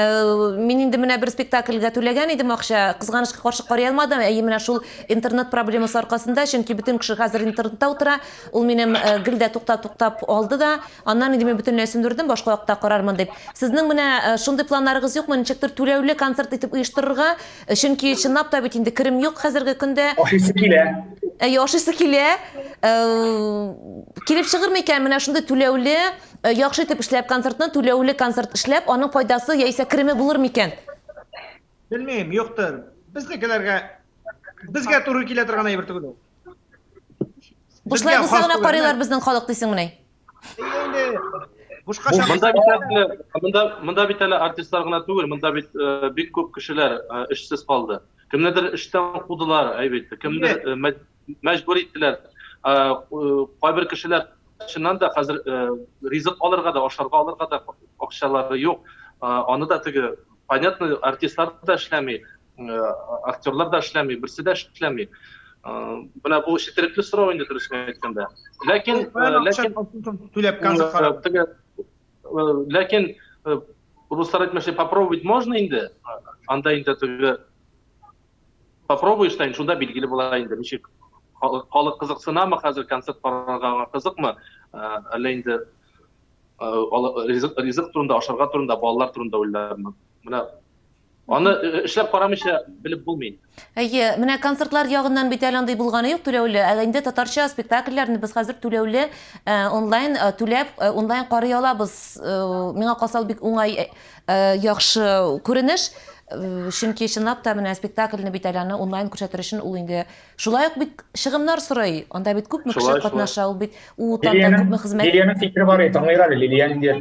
мин инде менә бер спектакльгә түләгән идем акча, кызганычка каршы карый алмадым. Әйе, менә шул интернет проблемасы аркасында, чөнки бөтен кеше хәзер интернетта утыра. Ул минем э, гел дә туктап-туктап алды да, аннан инде мин бөтенләй сүндердем, башка вакытта карармын дип. Сезнең менә э, шундый планнарыгыз юкмы, ничектер түләүле концерт итеп оештырырга? Э, чөнки чынлап та бит инде керем юк хәзерге көндә. Ашыйсы килә. Әйе, ашыйсы килә. Э, килеп чыгыр микән менә шундый түләүле, яхшы итеп эшләп концертны, түләүле концерт эшләп, аның файдасы яисә кереме булыр микән? Белмим, юктыр. Безнекеләргә безгә туры килә торган әйбер түгел ул. Бушлай булса гына карыйлар безнең халык дисеңмени? Инде бушка Монда бит әле монда монда бит әле артистлар гына түгел, монда бит э, бик күп кешеләр э, эшсез калды. Кемнедер эштән кудылар, әйбәт, кемдер э, мәҗбүр иттеләр. Кайбер кешеләр чыннан да хәзер ризык алырга да, ашарга алырга да акчалары юк. Аны да теге понятно, артистлар да эшләми, актерлар да эшләми, берсе дә эшләми. Менә бу четерекле сорау инде дөресен әйткәндә. Ләкин ләкин түләп концерт карап. Ләкин руслар әйтмешли, попробовать можно инде. Анда инде теге попробуешь та инде шунда билгеле була инде ничек халык кызыксынамы хәзер концерт карарга кызыкмы, әллә инде ризык, ризык турында, ашарга турында, балалар турында уйлармы. Менә аны эшләп карамыйча белеп булмый. Әйе, менә концертлар ягыннан бит әле андый булганы юк түләүле. Ә инде татарча спектакльләрне без хәзер түләүле онлайн түләп онлайн карый алабыз. Миңа калса, ул бик уңай яхшы күренеш. Чөнки чынлап та менә спектакльне бит әле аны онлайн күрсәтер өчен ул инде Шулай ук бит чыгымнар сорый. Анда бит күпме кеше катнаша, ул бит ул там күпме хезмәт. Лилиянең фикере бар, тыңлыйк әле, Лилия нинди.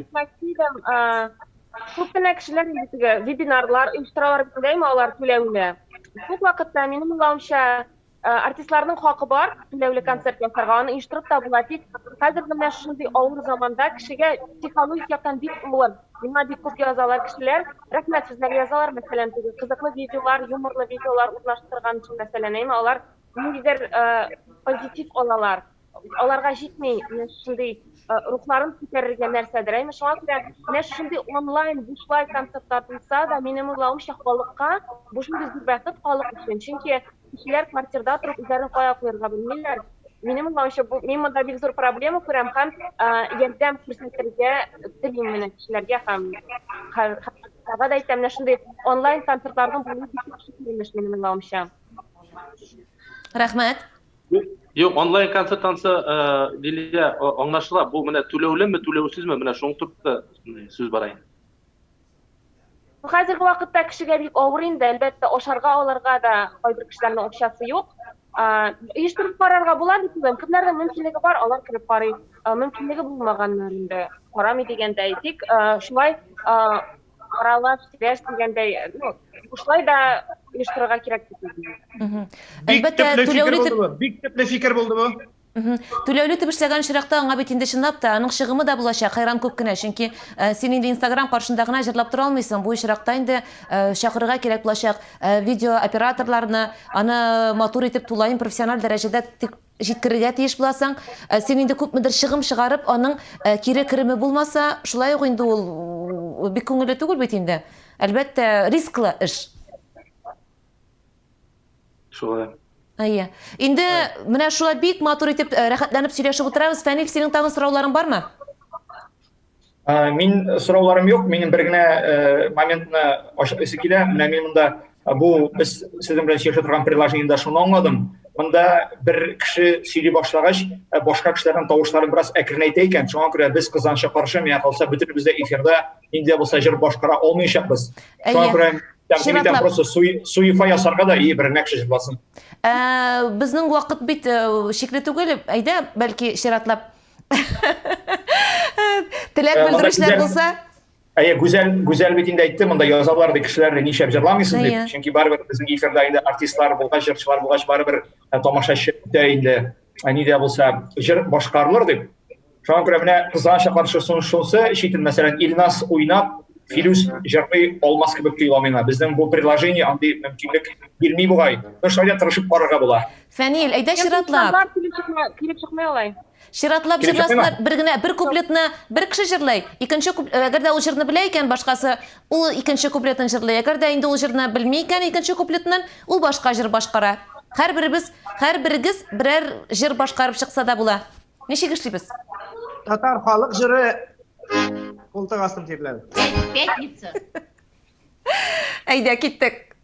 Күп кенә кешеләр инде теге вебинарлар оештыралар бит, әйме, алар түләүле. Күп вакытта минем уйлавымча, артистларның хакы бар түләүле концерт ясарга, аны оештырып та була. Тик хәзер менә шундый авыр заманда кешегә психологик яктан бик авыр. Миңа бик күп язалар кешеләр, рәхмәт сүзләре язалар, мәсәлән, теге кызыклы видеолар, юморлы видеолар урнаштырган өчен, мәсәлән, әйме, алар ниндидер позитив алалар. Аларга җитми менә шушындый рухларын күтәрергә нәрсәдер, әйме, шуңа күрә менә шушындый онлайн бушлай концертлар булса да, минем уйлавымча, халыкка бу шундый зур бәхет халык өчен, чөнки кешеләр квартирда торып үзләрен кая куярга белмиләр. Минем уйлавымча, бу мин монда бик зур проблема күрәм һәм ярдәм күрсәтергә телим менә кешеләргә һәм тагы да әйтәм, менә шундый онлайн концертларның булуы бик яхшы күренеш минем уйлавымча. Рәхмәт. Юк, онлайн концерт ансы, Лилия, аңлашыла. Бу менә түләүлеме, түләүсезме, менә шуның турында сүз бара инде. Хәзерге вакытта кешегә бик авыр инде, әлбәттә, ашарга алырга да кайбер кешеләрнең акчасы юк. Оештырып карарга була дип уйлыйм. Кемнәрнең мөмкинлеге бар, алар кереп карый. Мөмкинлеге булмаганнар инде карамый дигәндәй. Тик шулай аралаш, сөйләш дигәндәй, ну, шулай да оештырырга кирәк дип уйлыйм. Әлбәттә, түләүле дип Бик төпле фикер булды бу. Түләүле итеп эшләгән очракта аңа бит инде чынлап та аның чыгымы да булачак, хәйран күп кенә, чөнки э, син инде Инстаграм каршында гына җырлап тора алмыйсың. Бу очракта инде э, чакырырга кирәк булачак э, видео операторларны, аны матур итеп тулаем профессиональ дәрәҗәдә тик җиткерергә тиеш буласың. Син инде күпмедер чыгым чыгарып, аның кире кереме булмаса, шулай ук инде ул бик күңелле түгел бит инде. Әлбәттә, рисклы эш. Шулай. Әйе. Инде менә шулай бик матур итеп э, рәхәтләнеп сөйләшеп утырабыз. Фәнил, синең тагын сорауларың бармы? Э, мин сорауларым юк, минем бер генә э, моментны ачыклыйсы килә. Менә мин монда бу без сезнең белән сөйләшә торган приложениедә шуны аңладым. Монда бер кеше сөйли башлагач, башка кешеләрнең тавышларын бераз әкренәйтә икән. Шуңа күрә без кызганычка каршы, миңа калса, бөтенебез дә эфирда нинди дә булса җыр башкара алмаячакбыз. Шуңа күрә Тәкъдим итәм просто суефа ясарга да и бер генә кеше җырласын. Ә, безнең вакыт бит э, чикле түгел. Әйдә, бәлки чиратлап. Теләк э, белдерүчеләр булса. Әйе, Гүзәл, Гүзәл бит инде әйтте, монда язалар ди кешеләр нишләп җырламыйсыз дип. Чөнки барыбер безнең эфирда инде артистлар булгач, җырчылар булгач, барыбер э, тамашачы көтә инде. Ни дә булса җыр башкарылыр дип. Шуңа күрә менә кызганычка каршы шунысы читен, мәсәлән, Илназ уйнап. Филүс җырлый алмас кебек тоела миңа. Безнең бу предложение андый мөмкинлек бирми бугай. Но шулай да тырышып карарга була. Фәнил, әйдә чиратлап. Килеп чыкмый алай. Чиратлап җырласыннар, бер генә бер куплетны бер кеше җырлый, икенче әгәр дә ул җырны белә икән, башкасы ул икенче куплетын җырлый. Әгәр дә инде ул җырны белми икән, икенче куплетын ул башка җыр башкара. Һәрберебез, һәрберегез берәр җыр башкарып чыкса да була. Ничек эшлибез? Татар халык җыры култык астым тирләде. Пятница. Әйдә, киттек.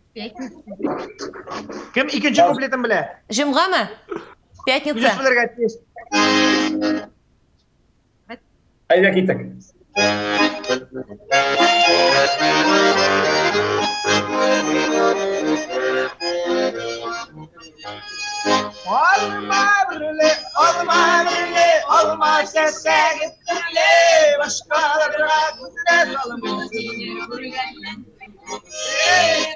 Кем икенче куплетын белә? Җомгамы? Пятница. Филүс белергә тиеш. Әйдә киттек. Алма берле, алма берле, алма чәчәге төрле, башкаларга күзенә салмый.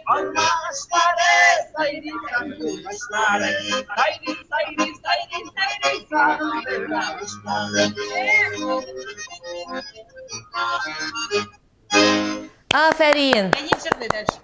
Алма агачлары, сайрый сандугачлары, сайрый, сайрый, сайрый, сайрый сагындыра башлады. Афәрин! Әни җырлый дальше.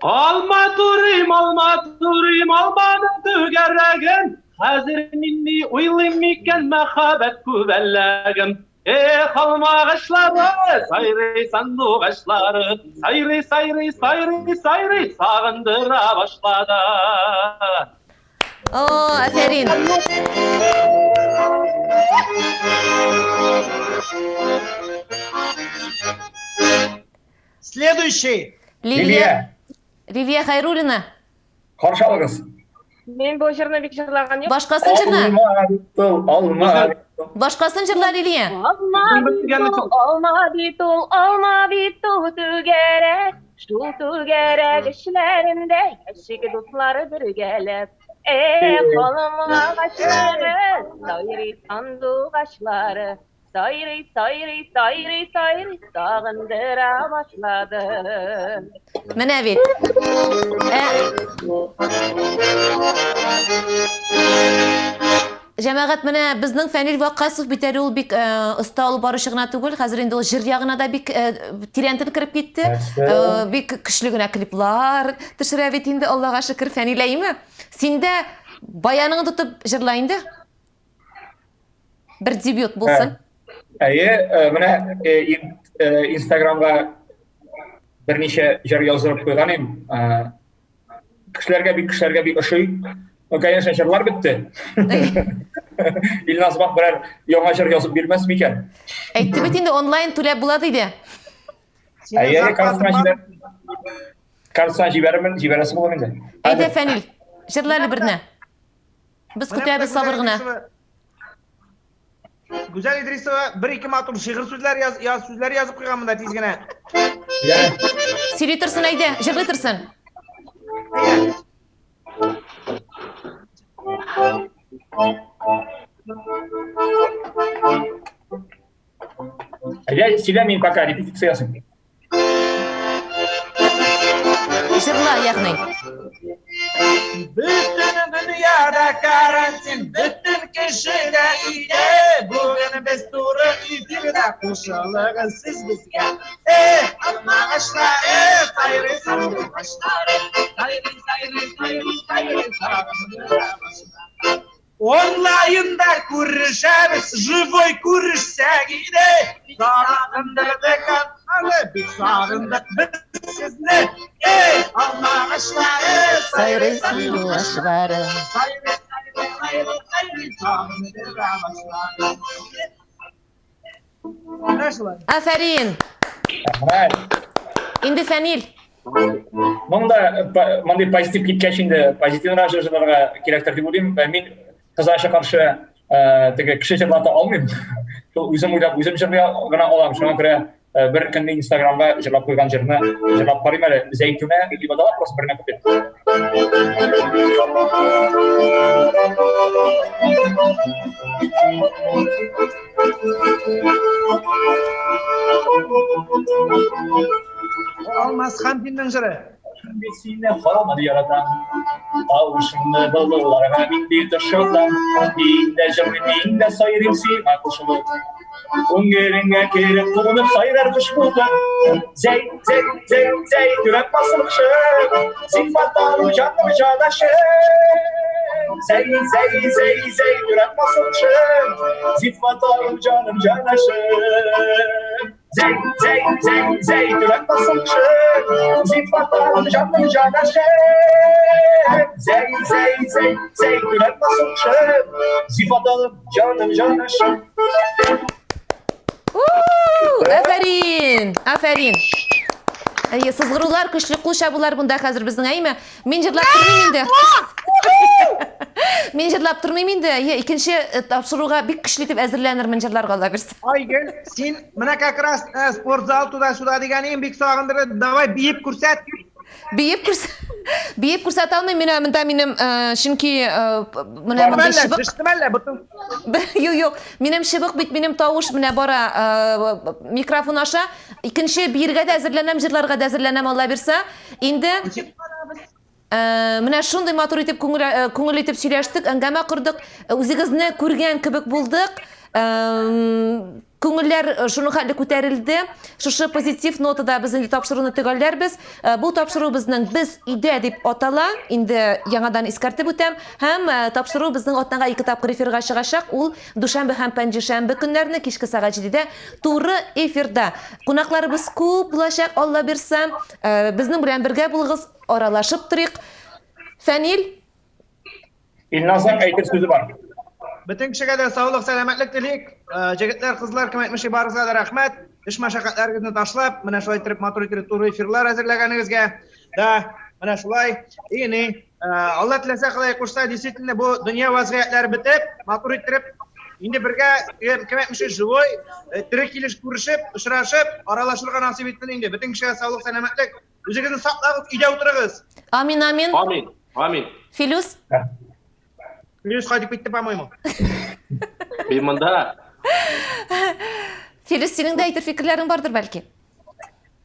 Алма турыйм, алма турыйм, алманың түгәрәген. Хәзер мин ни уйлыйм микән мәхәббәт күбәләгем. Эх, алма агачлары, сайрый сандугачлары, сайрый, сайрый, сайрый, сайрый, сагындыра башлады. О, афәрин! Следующий. Лилия. Лилия Хайруллина. Каршы алыгыз. Мин бу җырны бик җырлаган юк. Башкасын җырла. Алма бит ул, алма. Башкасын җырла, Лилия. Алма бит ул, алма бит ул, алма бит ул түгәрәк. Шул түгәрәк эчләрендә яшик дуслар бергәләп. Эх, алма агачлары, сайрый сандугачлары. Сайрый, сайрый, сайрый, сайрый, сагындыра башлады. Менә бит. Ә... Җәмәгать, менә безнең Фәнил Ваккасов бит әле ул бик э, оста алып баручы гына түгел, хәзер инде ул җыр ягына да бик э, тирәнтен кереп китте. Э, бик көчле генә клиплар төшерә бит инде, Аллага шөкер, Фәнил, әйеме? Син дә баяныңны тотып җырла инде. Бер дебют булсын. Әйе, э, менә э, э, Инстаграмга берничә җыр яздырып куйган идем. Кешеләргә бик кешеләргә бик ошый. Ну, конечно, җырлар бетте. Илназ бак берәр яңа җыр язып бирмәс микән? Әйтте бит инде онлайн түләп була диде. Әйе, картасына җибәр. Картасына җибәрермен, җибәрәсе булыр инде. Әйдә, Фәнил, җырла әле берне. Без көтәбез сабыр гына. Гүзәл Идрисова бер-ике матур шигырь сүзләр яз, яз сүзләр язып куйган монда тиз генә. Сөйли торсын әйдә, җырлый торсын. Әйдә, сөйлә мин пока репетиция ясыйм. Җырла, ягъни. Бөтен дөньяда карантин, бөтен кеше дә өйдә. Бүген без туры эфирда кушылыгыз сез безгә. Эх, алмагачлары, сайрый сандугачлары, сайрый, сайрый, сайрый, сайрый, сагындыра башлады. Онлайнда күрешәбез, живой күрешсәк иде. Сагындырды каналы, бик сагындык без сезне. Эй, алмагачлары, сайрый сандугачлары. Сайрый, сайрый, сайрый, сайрый, сагындыра башлады. Менә шулай. Афәрин! Рәхмәт. Инде Фәнил. Монда мондый позитив киткәч инде позитиврак җырларга кирәктер дип уйлыйм. Мин кызганычка каршы теге кеше җырлата алмыйм. Шул үзем уйлап, үзем җырлый гына алам. Шуңа күрә бер көнне Инстаграмга җырлап куйган җырны җырлап карыйм әле. Зәйтүнә дип атала, просто бер генә куплет. Алмаз Ханпинның җыры. Мин сине һаман яратам. Тавышыңны былбылларга мин бит ошатам. Мин дә җырлыйм, мин дә сайрыйм сиңа кушылып. Күңелеңә кереп кунып сайрар кош булдым. Зәй, зәй, зәй, зәй, түрәк басылышым. Зифаталым җаным җанашым. Зәй, зәй, зәй, зәй, түрәк басылышым. Зифаталым җаным җанашым. Зәй, зәй, зәй, зәй, түрәк басылышым. Зифаталым җаным җанашым. Зәй, зәй, зәй, зәй, түрәк басылышым. Зифаталым җаным җанашым. Афәрин! Афәрин! Әйе, сызгырулар, көчле кул чабулар монда хәзер безнең, әйме? Мин җырлап тормыйм инде. Мин җырлап тормыйм инде. Әйе, икенче э, тапшыруга бик көчле итеп әзерләнермен җырларга Алла бирсә. Айгөл, син менә как раз э, спортзал туда-сюда дигәнең бик сагындырды. Давай биеп күрсәт. Биеп күрсә биеп күрсәтә алмыйм, менә монда минем, э, чөнки э, менә мондый чыбык. Төштем әллә бутын? Юк, юк. Минем чыбык бит, минем тавыш менә бара э, микрофон аша. Икенче биергә дә әзерләнәм, җырларга да әзерләнәм, Алла бирсә. Инде менә шундый матур итеп күңел күңел итеп сөйләштек, әңгәмә кордык. Үзегезне күргән кебек булдык. Күңелләр э, шуның хәтле күтәрелде. Шушы позитив нотада без инде тапшыруны төгәлләрбез. Э, бу тапшыру безнең Без өйдә дип атала. Инде яңадан искәртеп үтәм. Һәм э, тапшыру безнең атнага ике тапкыр эфирга чыгачак. Ул дүшәмбе һәм пәнҗешәмбе көннәрне кичке сәгать 7-дә туры эфирда. Кунакларыбыз күп булачак, Алла бирсә. Безнең белән бергә булыгыз, аралашып торыйк. Фәнил, Илназның әйтер сүзе бар. Бөтен кешегә дә саулык, сәламәтлек телик. Э, җегетләр, кызлар, кем әйтмешли, барыгызга да рәхмәт. Эш мәшәкатьләрегезне ташлап, менә шулай итеп матур итеп туры эфирлар әзерләгәнегезгә. Да, менә шулай. И ни, э, Алла теләсә, Ходай кушса, действительно бу дөнья вазгыятьләре бетеп, матур иттереп, инде бергә кем әйтмешли, живой, э, тере килеш күрешеп, очрашып, аралашырга насыйп итсен инде. Бөтен кешегә саулык, сәламәтлек. Үзегезне саклагыз, өйдә утырыгыз. Амин, амин. Амин, амин. Филүс? Филүс кайтып китте, по-моему. Мин монда. Филүс, синең дә әйтер фикерләрең бардыр бәлки?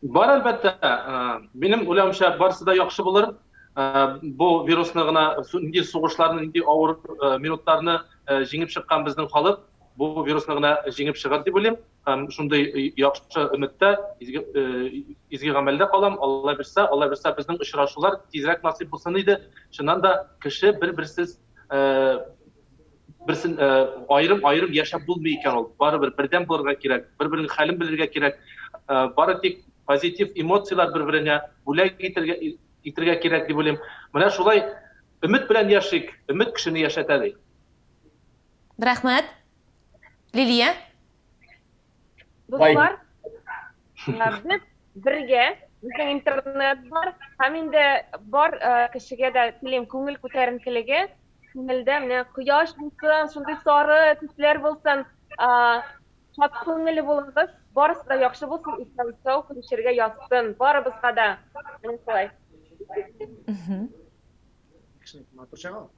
Бар, әлбәттә. Э, минем уйлавымча, барысы да яхшы булыр. Э, бу вирусны гына, нинди сугышларны, нинди авыр э, минутларны җиңеп чыккан безнең халык, бу вирусны гына җиңеп чыгар дип уйлыйм. Һәм шундый яхшы өметтә, изге, изге гамәлдә калам. Алла бирсә, Алла бирсә, безнең очрашулар тизрәк насыйп булсын иде. Чыннан да кеше бер-берсез берсен аерым-аерым яшәп булмый икән ул. Барыбер бердәм булырга кирәк, бер-беренең хәлен белергә кирәк. Бары тик позитив эмоцияләр бер-береңә бүләк итәргә итәргә кирәк дип уйлыйм. Менә шулай өмет белән яшик, өмет кешене яшәтә ди. Рәхмәт. Лилия? Дуслар, без бергә, безнең интернет бар, һәм инде бар кешегә дә телим күңел күтәренкелеге, күңелдә менә кояш булсын, шундый сары төсләр булсын, шат күңелле булыгыз, барысы да яхшы булсын, исән-сау күрешергә язсын, барыбызга да. Менә шулай. Матур чагыл.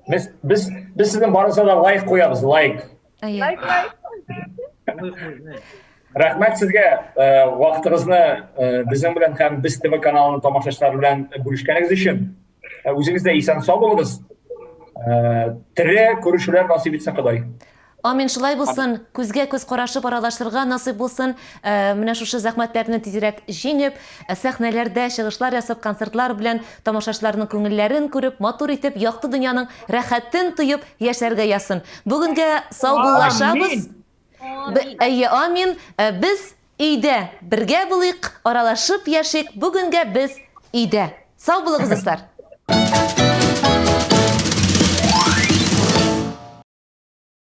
Без без без сезнең барыгызга да лайк куябыз, лайк. Лайк, лайк. Рәхмәт сезгә э, вакытыгызны э, безнең белән һәм Без ТВ каналының тамашачылары белән бүлешкәнегез өчен. Э, үзегез дә исән сау булыгыз. Тере күрешүләр насыйп итсен Ходай. Амин, шулай булсын, күзгә күз карашып аралашырга насыйп булсын, э, менә шушы зәхмәтләрне тизрәк җиңеп, э, сәхнәләрдә чыгышлар ясап, концертлар белән тамашачыларның күңелләрен күреп, матур итеп, якты дөньяның рәхәтен тоеп яшәргә язсын. Бүгенгә саубуллашабыз. Әйе, амин. Э, без өйдә бергә булыйк, аралашып яшик. Бүгенгә без өйдә. Сау булыгыз, дуслар.